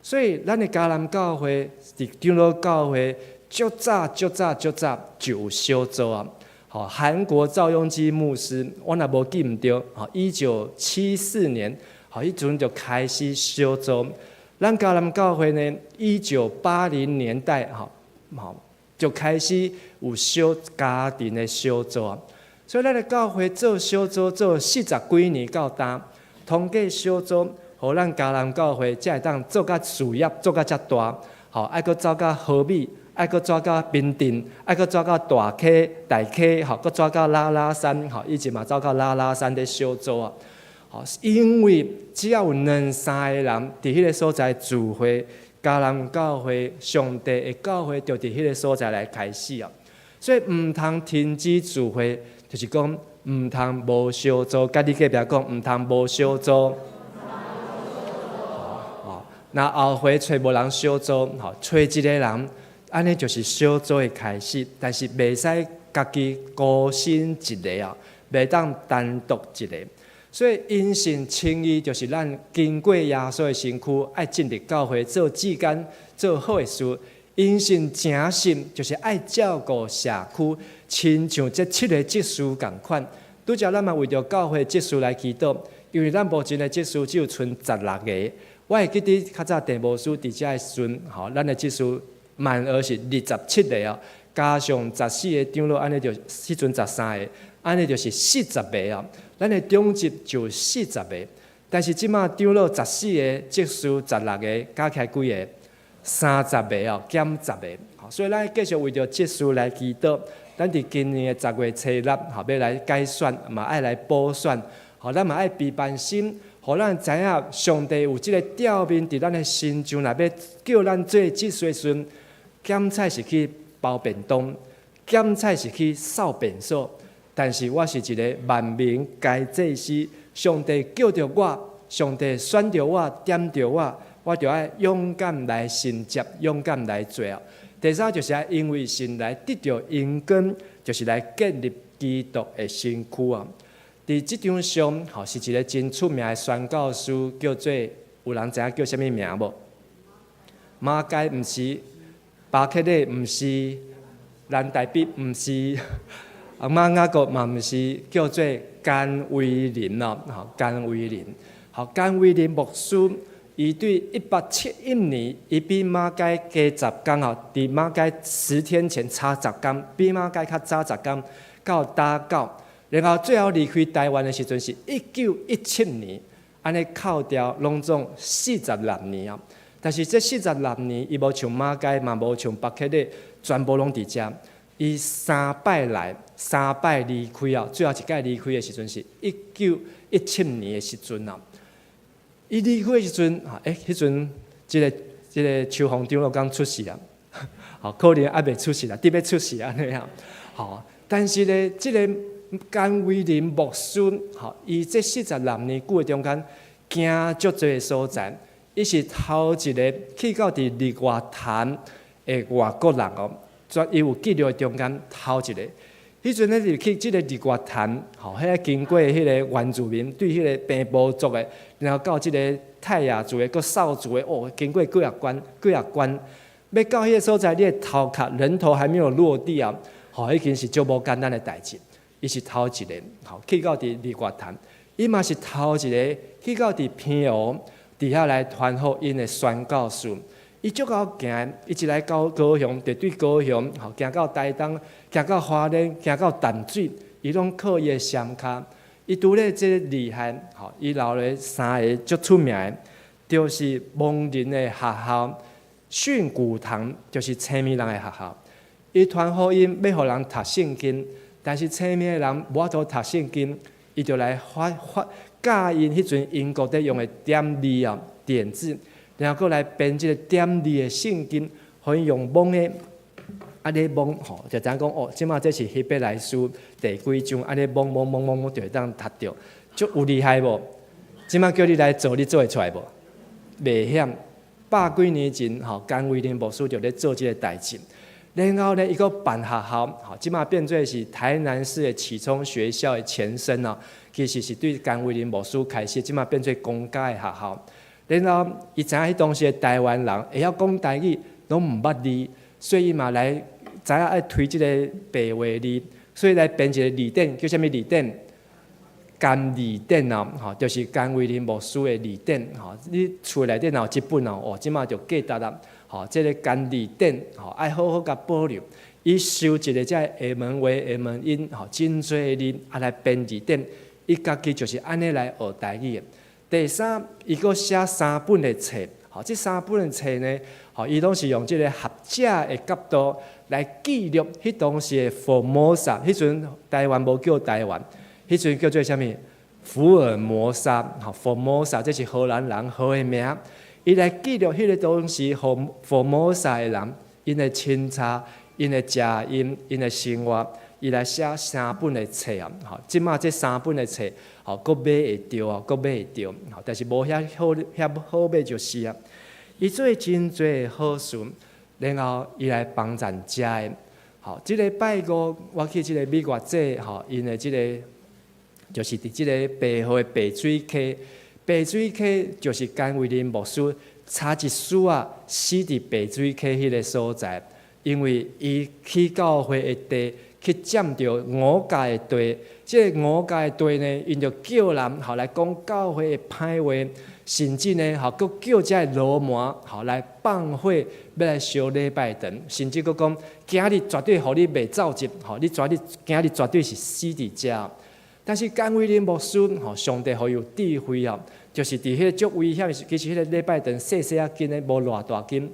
所以，咱的迦南教會佇長老教會，足早、足早、足早就有小組啊。吼，韓國趙鏞基牧師，我若無記毋著，吼，1974年，吼，彼陣就開始小組。咱迦南教會呢，1980年代，吼，吼，就開始有小家庭的小組啊。所以，咱的教會做小組做四十幾年到今，通過小組，予咱迦南教會才會當做甲事業做甲遮大，吼，愛閣走到和美，愛閣走到平鎮，愛閣走到大溪、大溪，吼，閣走到拉拉山，吼，以前嘛走到拉拉山咧小組啊，吼，因為只要有兩三个人佇彼个所在聚會，迦南教會上帝的教會就佇彼个所在來開始啊，所以毋通停止聚會，就是講毋通無小組，共你隔壁講毋通無小組。那後回揣無人小組，吼，揣一个人，按呢就是小組的開始，但是袂使家己孤身一个啊，袂當單獨一个。所以因信稱義就是咱經過耶穌的身軀，愛進入教會做志工，做好的事。因信成聖就是愛照顧社區，親像這七個執事仝款。拄才咱嘛為著教會執事來祈禱，因為咱目前的執事只有賰16个。我會記得較早鄭牧師佇遮的時陣，吼，咱的執事滿額是27个哦，加上14个長老，按呢就彼陣13个，按呢就是四十个哦。咱的長執就四十个，但是這馬長老14个，執事16个，加起來幾个？30个哦，減十个。所以咱繼續為著執事來祈禱。咱佇今年的10月初6，吼，欲來改選，嘛愛來補選，吼，咱嘛愛備辦心。予咱知影上帝有這个調命佇咱的身上，若欲叫咱做執事的時陣，檢菜是去包便當，檢菜是去掃便所。但是我是一个萬民皆祭司，上帝叫著我，上帝選著我，點著我，我就愛勇敢來承接，勇敢來做啊。第三就是愛因為信來得著榮光，就是來建立基督的身軀啊。佇這張相，吼，是一个真出名的宣教師，叫做有人知影叫啥物名無？馬偕毋是，巴克禮毋是，蘭大必毋是，啊馬雅各嘛毋是，叫做甘為霖哦，吼，甘為霖，吼，甘為霖牧師，伊對1871年，伊比馬偕加十工吼，佇馬偕10天前差十工，比馬偕較早十工到打狗。然後最後離開台灣的時陣是1917年，按呢扣掉攏總四十六年啊。但是這四十六年，伊無像馬偕，嘛無像巴克禮，全部攏佇遮。伊三擺來，三擺離開啊，最後一擺離開的時陣是1917年的時陣啊。伊離開的時陣，欸，彼陣這個秋紅長老剛出世啊，吼，可能猶未出世啦，佇欲出世按呢啊，吼。但是咧，這個甘為霖牧師，吼，伊這四十六年久的中間，行足濟所在，伊是頭一個去到佇日月潭的外國人哦，全伊有記錄的中間頭一個。彼陣咧入去這個日月潭，吼，彼個經過彼個原住民對彼個平埔族的，然後到這個泰雅族的、閣邵族的，哦，經過幾仔關、幾仔關，欲到彼個所在，你的頭殼人頭還沒有落地啊，吼，已經是足無簡單的代誌。伊是頭一個，吼，去到佇日月潭，伊嘛是頭一個去到佇澎湖，佇遐來傳福音的宣教士。伊足𠢕行，伊一來到高雄，就對高雄，吼，行到台東，行到花蓮，行到淡水，伊攏靠伊的雙跤。伊除了這個厲害，吼，伊留了三个足出名的，就是盲人的學校訓詁堂，就是青盲人的學校。伊傳福音欲予人讀聖經，但是青盲的人無法度讀聖經，伊就來發發教𪜶彼陣英國佇用的點字啊，點字。然後閣來編這個點字的聖經，予𪜶用摸的，按呢摸吼，就知影講哦，這馬這是希伯來書第幾章，按呢摸摸摸摸摸就會當讀著，足有厲害無？這馬叫你來做，你做會出來無？袂曉。百幾年前吼，甘為霖牧師就咧做這個代誌。然後呢，伊閣辦學校，吼，這馬變做是台南市的啟聰學校的前身哦。其實是對甘為霖牧師開始，這馬變做公家的學校。然後，伊知影彼當時的台灣人會曉講台語，攏毋捌字，所以伊嘛來知影愛推這個白話字，所以來編一個字典，叫啥物字典？甘字典哦，吼，就是甘為霖牧師的字典，吼，你厝內底若有這本哦，哦，這馬就價值啦，吼，這個甘字典，吼，愛好好共保留。伊收集的這個廈門話、廈門音，吼，真濟字啊來編字典，伊家己就是按呢來學台語的。第三，伊閣寫三本的冊，吼，這三本的冊呢，吼，伊攏是用這個學者的角度來記錄彼當時的福摩薩，彼陣台灣無叫台灣，彼陣叫做啥物？福爾摩沙，吼，福摩薩，這是荷蘭人號的名。伊來記錄彼個當時福摩薩的人，𪜶的清查、𪜶的食飲、𪜶的生活，伊來寫三本的冊啊，吼，這馬這三本的冊，吼，閣買會著啊，閣買會著，吼，但是無遐好，遐好買就是啊。伊做真濟好事，然後伊來幫贊遮的，吼，這個拜五我去這個美國祭，吼，𪜶的這個就是佇這個白河的白水溪，白水溪就是甘為霖牧師差一絲仔死佇白水溪彼個所在，因為伊去教會的地去佔著吳家的地，這個吳家的地呢，𪜶就叫人吼來講教會的歹話，甚至呢吼閣叫這个流氓吼來放火，欲來燒禮拜堂，甚至閣講今日絕對予你袂走一，吼你絕對今日絕對是死佇遮。但是甘為霖牧師吼，上帝予伊有智慧哦，就是佇彼個足危險的時，其實彼個禮拜堂細細仔間的，無偌大間，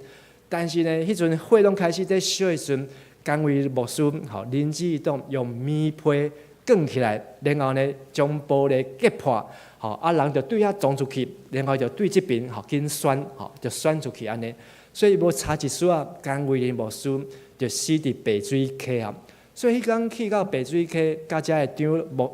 但是呢，彼陣火攏開始佇燒的時陣，甘為霖牧師吼靈機一動，用棉被捲起來，然後呢將玻璃擊破，吼啊人就對遐衝出去，然後就對這邊吼緊旋，吼就旋出去按呢，所以無差一絲仔，甘為霖牧師就死佇白水溪啊。所以彼工去到白水溪，佮遮的長牧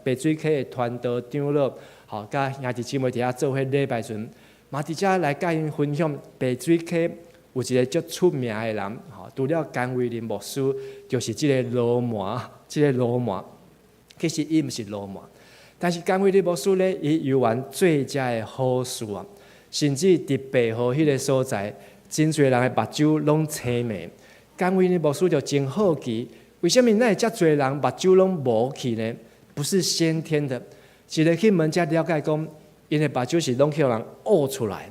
白水溪的傳道長老，吼，佮兄弟姊妹佇遐做伙禮拜時陣，嘛佇遮來佮𪜶分享白水溪有一個足出名的人，吼，除了甘為霖牧師，就是這個羅麻，這個羅麻，其實伊毋是羅麻，但是甘為霖牧師咧，伊猶原做遮的好事啊，甚至佇白河彼個所在，真濟人的目睭攏青盲，甘為霖牧師就真好奇。為啥物哪會遮濟人目睭攏無去呢？不是先天的，一个去問才了解講，𪜶的目睭是攏予人挖出來。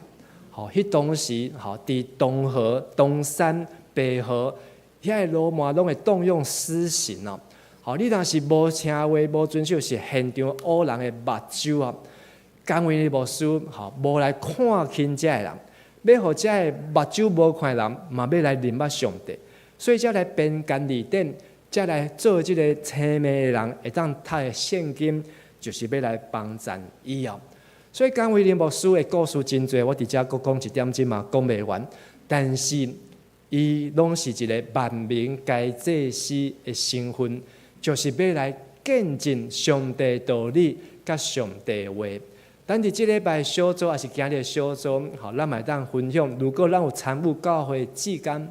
吼，彼當時吼，佇東河、東山、白河遐个流氓攏會動用私刑哦。吼，你若是無聽話、無遵守，是現場挖人的目睭啊。甘慧妮牧師吼，無來看輕遮的人，欲予遮的目睭無看的人，嘛欲來認捌上帝，所以才來編簡字典，才來做這个青盲的人會當讀的聖經，就是欲來幫贊伊哦。所以甘慧妮牧師的故事真濟，我佇遮閣講一點鐘嘛講袂完。但是伊攏是一个萬民皆祭司的身份，就是欲來見證上帝道理佮上帝話。咱佇這禮拜小組，抑是今日小組，吼，咱嘛會當分享。如果咱有參與教會志工，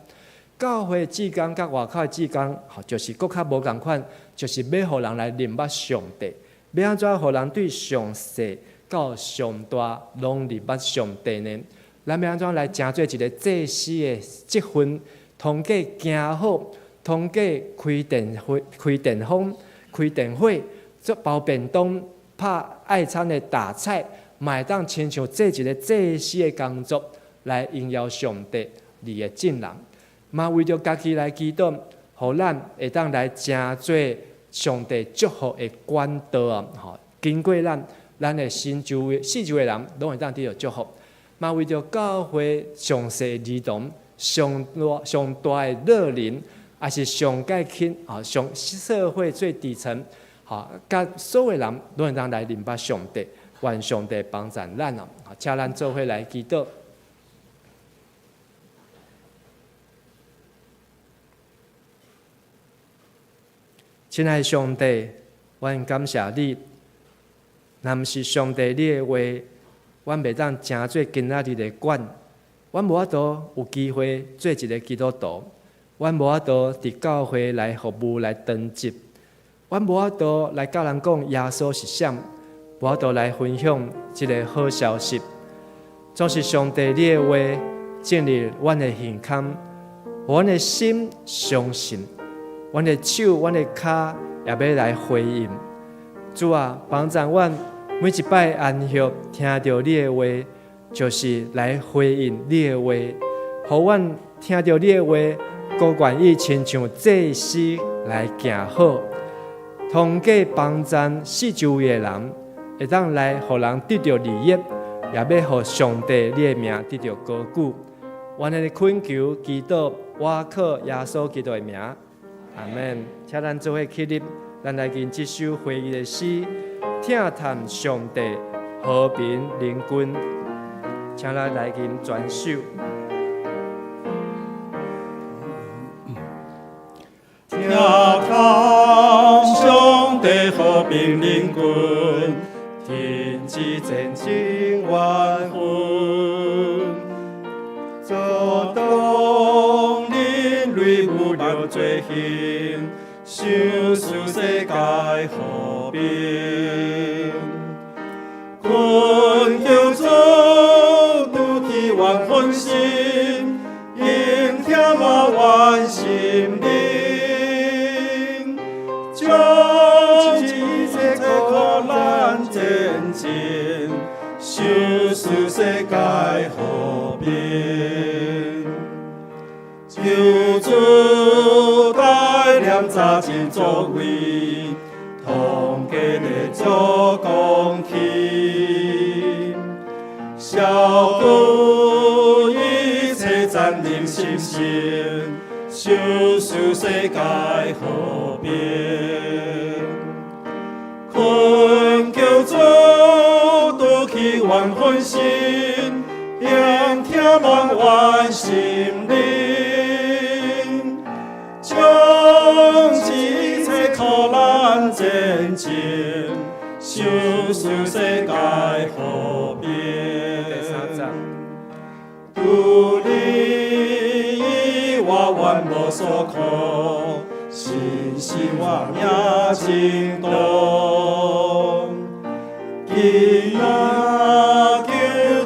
教會志工佮外口的志工，吼，就是閣較無仝款，就是欲予人來認捌上帝，欲按怎予人對上細到上大攏認捌上帝呢？咱欲按怎來成做一个祭司的職分，通過行好，通過開電會、開電風、開電火、做包便當、拍愛餐的打菜，嘛會當親像做一个祭司的工作，來榮耀上帝利益眾人。嘛為著家己來祈禱，予咱會當來成做上帝祝福的管道啊！吼，經過咱，咱的身周圍、四周的人，攏會當得著祝福。嘛為著教會上細兒童、上大上大的老人，抑是上蓋輕啊，上社會最底層，吼，佮所有人攏會當來認捌上帝，願上帝幫贊咱哦！請咱做伙來祈禱。親愛的上帝，阮感謝你。若毋是上帝你的話，阮袂當成做今仔日的管，阮無法度有機會做一个基督徒，阮無法度佇教會來服務來當職，阮無法度來佮人講耶穌是啥，無法度來分享這个好消息。總是上帝你的話進入阮的心坎，予阮的心相信，阮的手、阮的跤也欲來回應。主啊，幫助阮每一擺安息聽著你的話，就是來回應你的話，予阮聽著你的話，閣願意親像祭司來行好，通過幫贊四周圍的人，會當來予人得著利益，也欲予上帝你的名得著高舉。阮的懇求祈禱，倚靠耶穌基督的名，阿們。請咱做伙起立，咱來吟這首回應的詩，疼嘆上帝和平靈君，請咱來吟全首。疼嘆上帝和平靈君，停止戰爭怨恨，阻擋人類無聊罪行，想使世界和平。懇求主拄起阮分心，應聽滿阮心靈，將一切苦難戰爭，想使世界和平。求主帶領早前作為，通過的做公器，消除一切佔領心性，想使世界和平。懇求主拄起阮分心，應聽滿阮心靈，將一切苦難戰爭，想使世界和平。第三節。除你以外，阮無所靠，信心我命真動。今仔求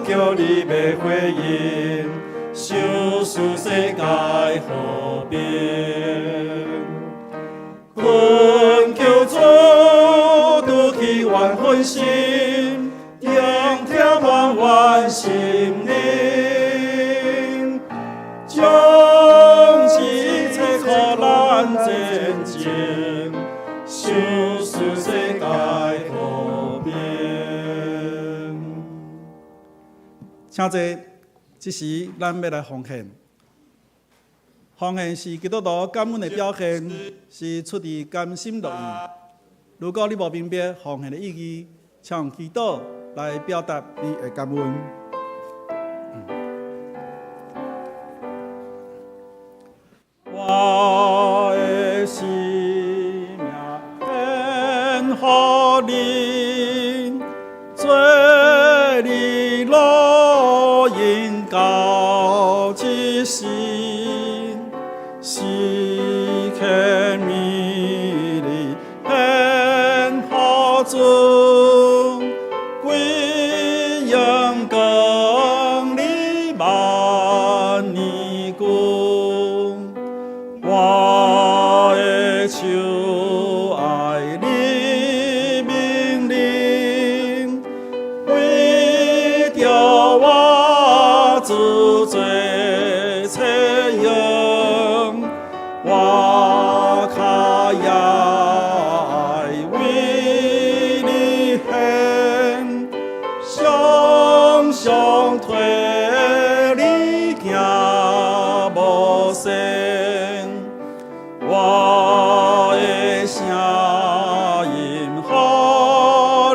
求你欲回應，想使世界和平。懇求主拄起阮分心，應聽滿阮心靈，將一切苦難戰爭，想使世界和平。請坐，這時咱欲來奉獻。奉獻是基督徒感恩的表現，是出自甘心樂意。如果你無明白奉獻的意義，請用祈禱來表達你的感恩。我的生命獻予你，做你路用到這世，時刻勉勵獻予主，歸榮光你萬年久。我的手愛你命令，為著我主做冊用，我跤也愛為你獻，常常替你行無線。我的聲音予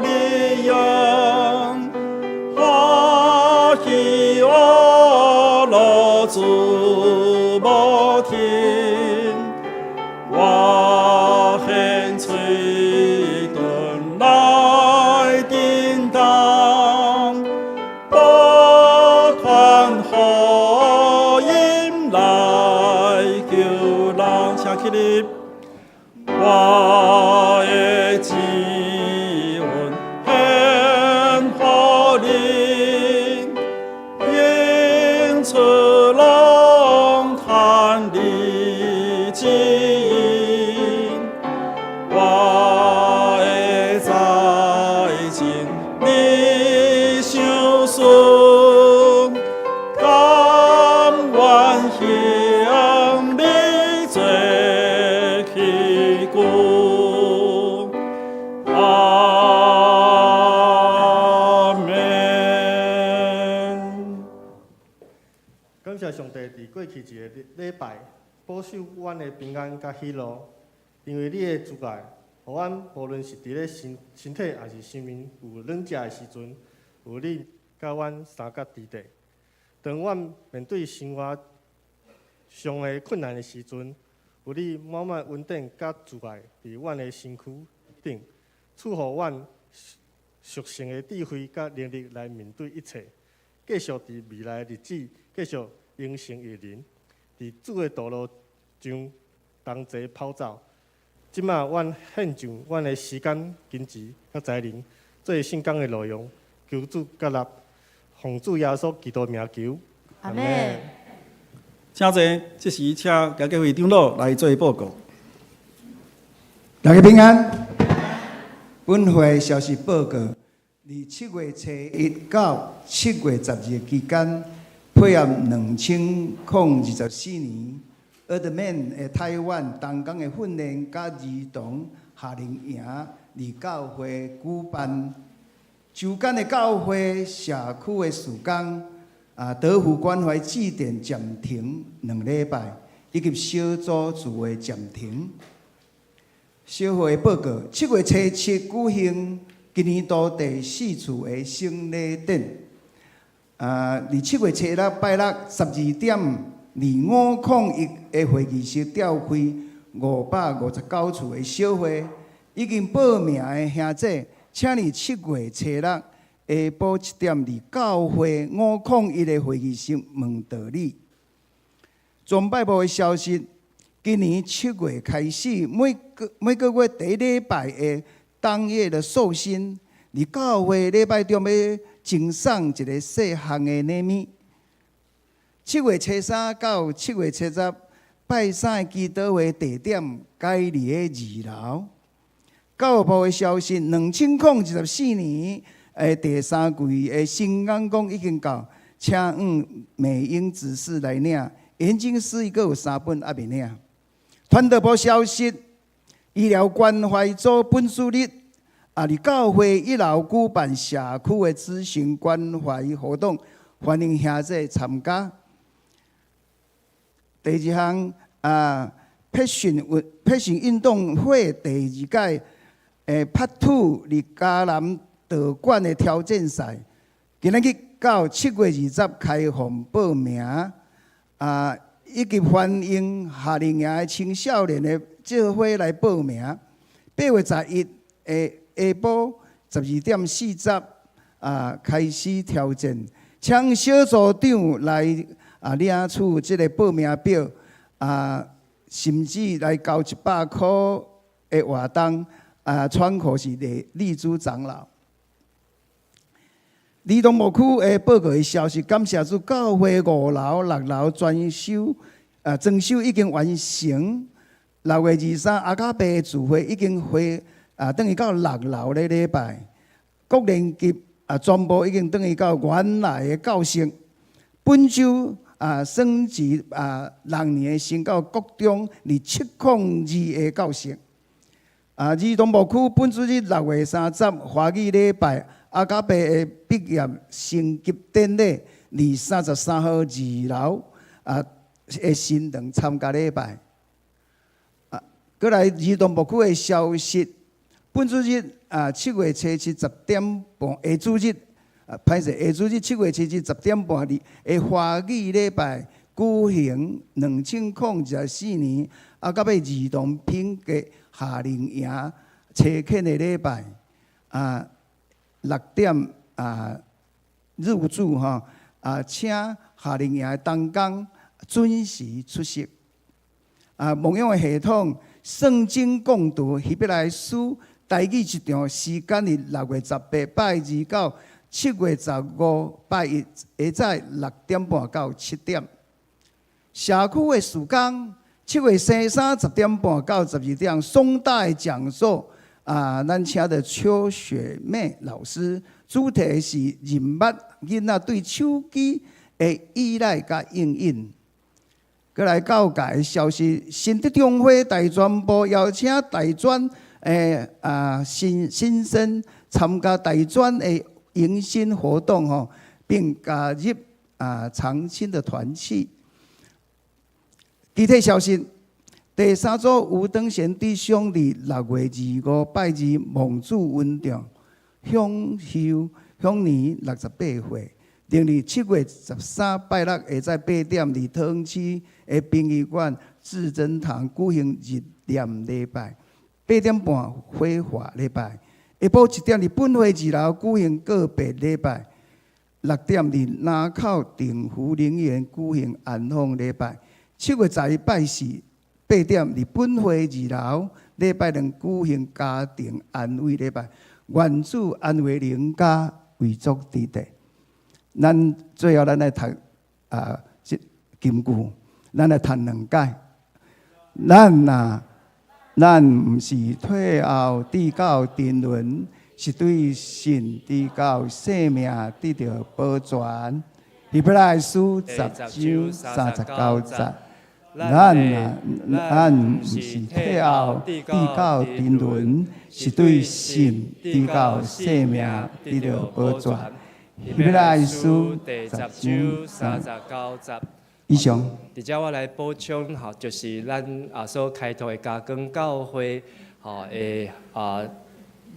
你用，歡喜呵樂主無停，我獻喙唇來叮當，不傳福音來救人，請起立。我的指紋獻予你，湧出攏趁你指引，我的才情你相信，甘願向你做器具。阿們。感謝上帝佇過去一个禮拜保守阮的平安佮喜樂，因為你的慈愛，予阮無論是佇咧身體抑是心靈有軟弱的時陣，有你佮阮相佮佇底。當阮面對生活上的困難的時陣，有你滿滿恩典佮慈愛佇阮的身軀頂，賜予阮屬神的智慧佮能力來面對一切，繼續佇未來的日子繼續榮神益人，佇主的道路上同齊跑走。這馬阮獻上阮的時間、金錢佮才能，做聖工的路用，求主接納，奉主耶穌基督名求。阿們。請坐，這時請家教會長老來做報告。大家平安。本會消息報告：佇7月初1到7月12期間，配合2024年奧特曼的台灣同工的訓練佮兒童夏令營，佇教會舉辦。周間的教會社區的事工，德福關懷祭典暫停2禮拜，以及小組聚會暫停。小會報告：7月初7舉行今年度第四次的聖禮典。佇7月初6拜六12點，佇501的會議室召開559處的小會，已經報名的兄姊，請佇7月初六下晡7點，佇教會501的會議室問道理。崇拜部的消息，今年7月開始，每個月第一禮拜的當月的壽星，佇教會禮拜中欲贈送一个細項的禮物。7月初3到7月初10，拜三的祈禱會地點改佇咧二樓。教育部的消息，2024年的第三季的新眼光已經到，請向美英執事來領。研經釋義閣有三本猶未領。傳道部消息，醫療關懷組本主日，佇教會一樓舉辦社區的諮詢關懷活動，歡迎兄弟參加。第二項啊，培訓運動會第二屆拍土佇嘉南道館的挑戰賽，今仔日到7月20開放報名，啊，以及歡迎夏令營的青少年的做伙來報名。8月11的下晡12點40啊開始挑戰，請小組長來啊領取這个報名表啊，甚至來交100箍的活動啊，窗口是李麗珠長老。兒童牧區的報告的消息，感謝主，教會五樓、六樓裝修啊，裝修已經完成。6月23，阿卡伯的聚會已經回啊，轉去到六樓咧禮拜。國年級啊，全部已經轉去到原來的教室。本週啊，升級啊，六年的升到國中2702的教室。啊，兒童牧區本主日6月30華語禮拜，阿卡伯的畢業升級典禮，佇33號二樓啊的新堂參加禮拜。啊，閣來兒童牧區的消息，本主日啊7月710點半，下主日啊，歹勢，下主日7月710點半佇的華語禮拜舉行2024年阿卡伯兒童品格夏令營差遣的禮拜啊，6點啊入住吼啊，請夏令營的同工準時出席。啊，牧養的系統聖經共讀希伯來書台語一場時間是6月18拜二到7月15拜一下早6點半到7點。社區的事工，7月三10點半到12點，松大的講座啊，咱請著邱雪妹老師，主題是認捌囡仔對手機的依賴佮應用。閣來教界的消息，新德中會大專部邀請大專的啊新生參加大專的迎新活動吼，並加入啊長青的團契。具體消息，第三組吳登賢弟兄佇6月25拜二蒙主恩寵，享壽享年68歲。另佇7月13拜六下早8點，佇桃園市的殯儀館至真堂舉行日念禮拜，8點半火化禮拜。下晡1點佇本會二樓舉行告別禮拜，6點佇林口定福靈園舉行安放禮拜。7月11拜四8點佇本會二樓禮拜堂舉行家庭安慰禮拜，願主安慰靈家遺囑之地。咱最後咱來讀啊，這金句，咱來讀兩擺。咱啊，咱毋是退後跌到沉淪，是對信直到生命得著保全。希伯來書10章39節。咱啊，咱毋是退後跌到沉淪，是對信直到生命得著保全。希伯來書10章39節。以上。佇遮我來補充吼，就是咱啊所開拓的嘉光教會吼的啊，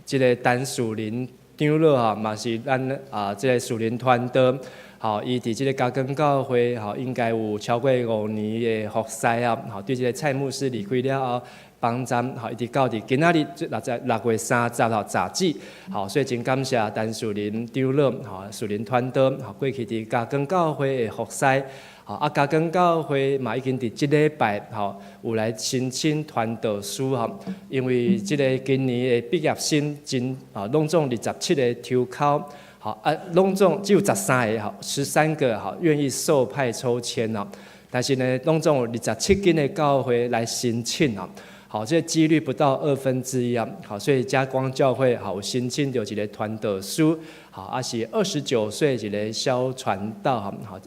這个陳樹林長老吼，嘛是咱啊這个樹林傳道，吼，伊佇這个嘉光教會吼，應該有超過5年的服侍啊，吼，對這个蔡牧師離開了後，幫站吼，一直到佇今仔日6月30號早起，吼，所以真感謝陳樹林長老吼，樹林傳道吼，過去佇嘉光教會的服侍。吼，啊，嘉光教會嘛已經佇這禮拜吼有來申請傳道師吼，因為這个今年的畢業生真啊，攏總27个抽鬮，吼啊，攏總只有十三個吼，13個吼願意受派抽籤哦，但是呢，攏總有27間的教會來申請哦。好，這个幾率不到1/2啊！好，所以嘉光教會好申請著一个傳道師，好，啊是29歲一个蕭傳道，好，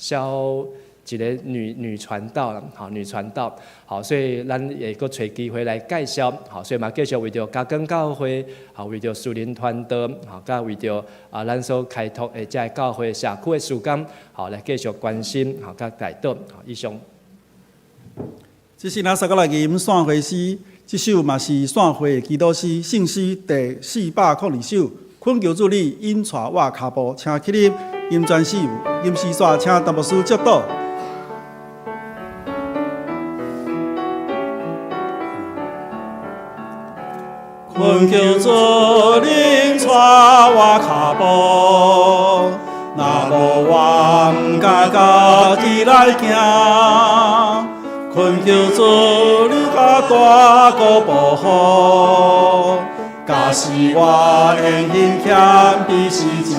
蕭一个女傳道啦，吼，女傳道，好，所以咱會閣揣機會來介紹，好，所以嘛繼續為著嘉光教會，好，為著屬靈傳道，好，佮為著啊咱所開拓的這个教會社區的事工，好，來繼續關心，好，佮代禱，好，以上。這是咱三個來吟散會詩，這首嘛是散會的祈禱詩，聖詩第402首，懇求主你引帶我跤步，請起立，吟全詩，吟詩煞，請陳牧師祝禱。懇求主你引帶我跤步，若無我毋敢家己來行。懇求主你共大鼓保護，假使我言行欠比是正，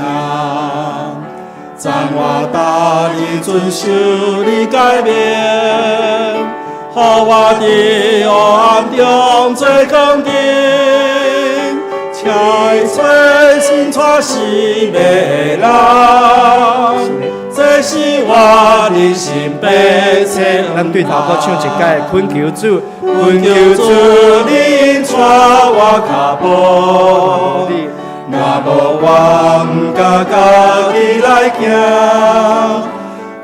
讚我逐日遵守你誡命，予我佇黑暗中做光燈。請找引帶失迷的人，這是我人生白痴。咱對頭閣唱一擺，懇求主，懇求主，你引帶我跤步，若無我毋敢家己來行。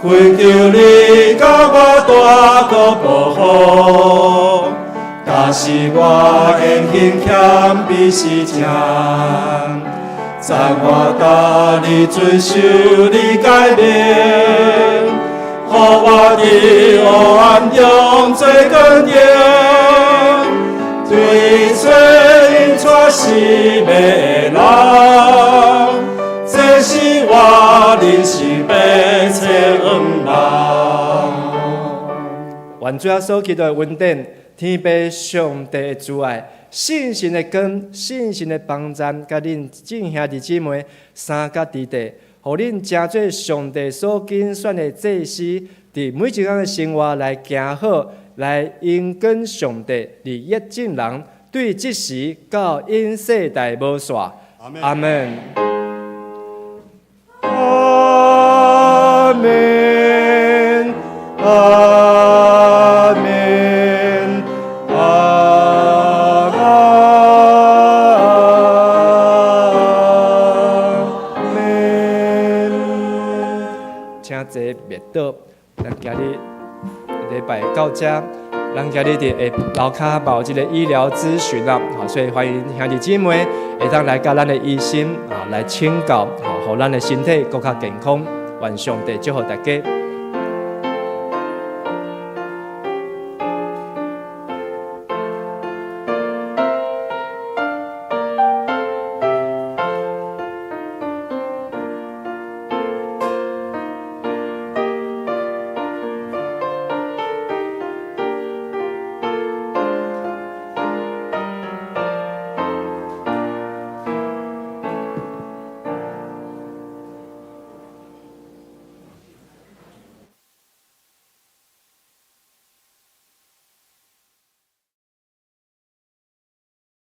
懇求你共我大鼓保護。假使我言行欠比是正，讚我逐日遵守你誡命，予我佇黑暗中做光燈，對找引帶失迷的人，這是我人生白痴望。願主耶穌基督的恩典，天父上帝的慈愛，聖神的光，聖神的幫贊，佮恁眾兄弟姊妹三甲弟弟，予恁成做上帝所揀選的祭司，佇每一工的生活來行好，來榮光上帝，利益眾人，對這時到永世代無煞。阿門。阿門。阿門。阿門。請坐默禱，咱今日禮拜到這，咱今日佇下樓跤嘛有這個醫療諮詢啊，好，所以歡迎兄弟姊妹會當來佮咱的醫生啊來請教，好，予咱的身體閣較健康。願上帝祝福大家。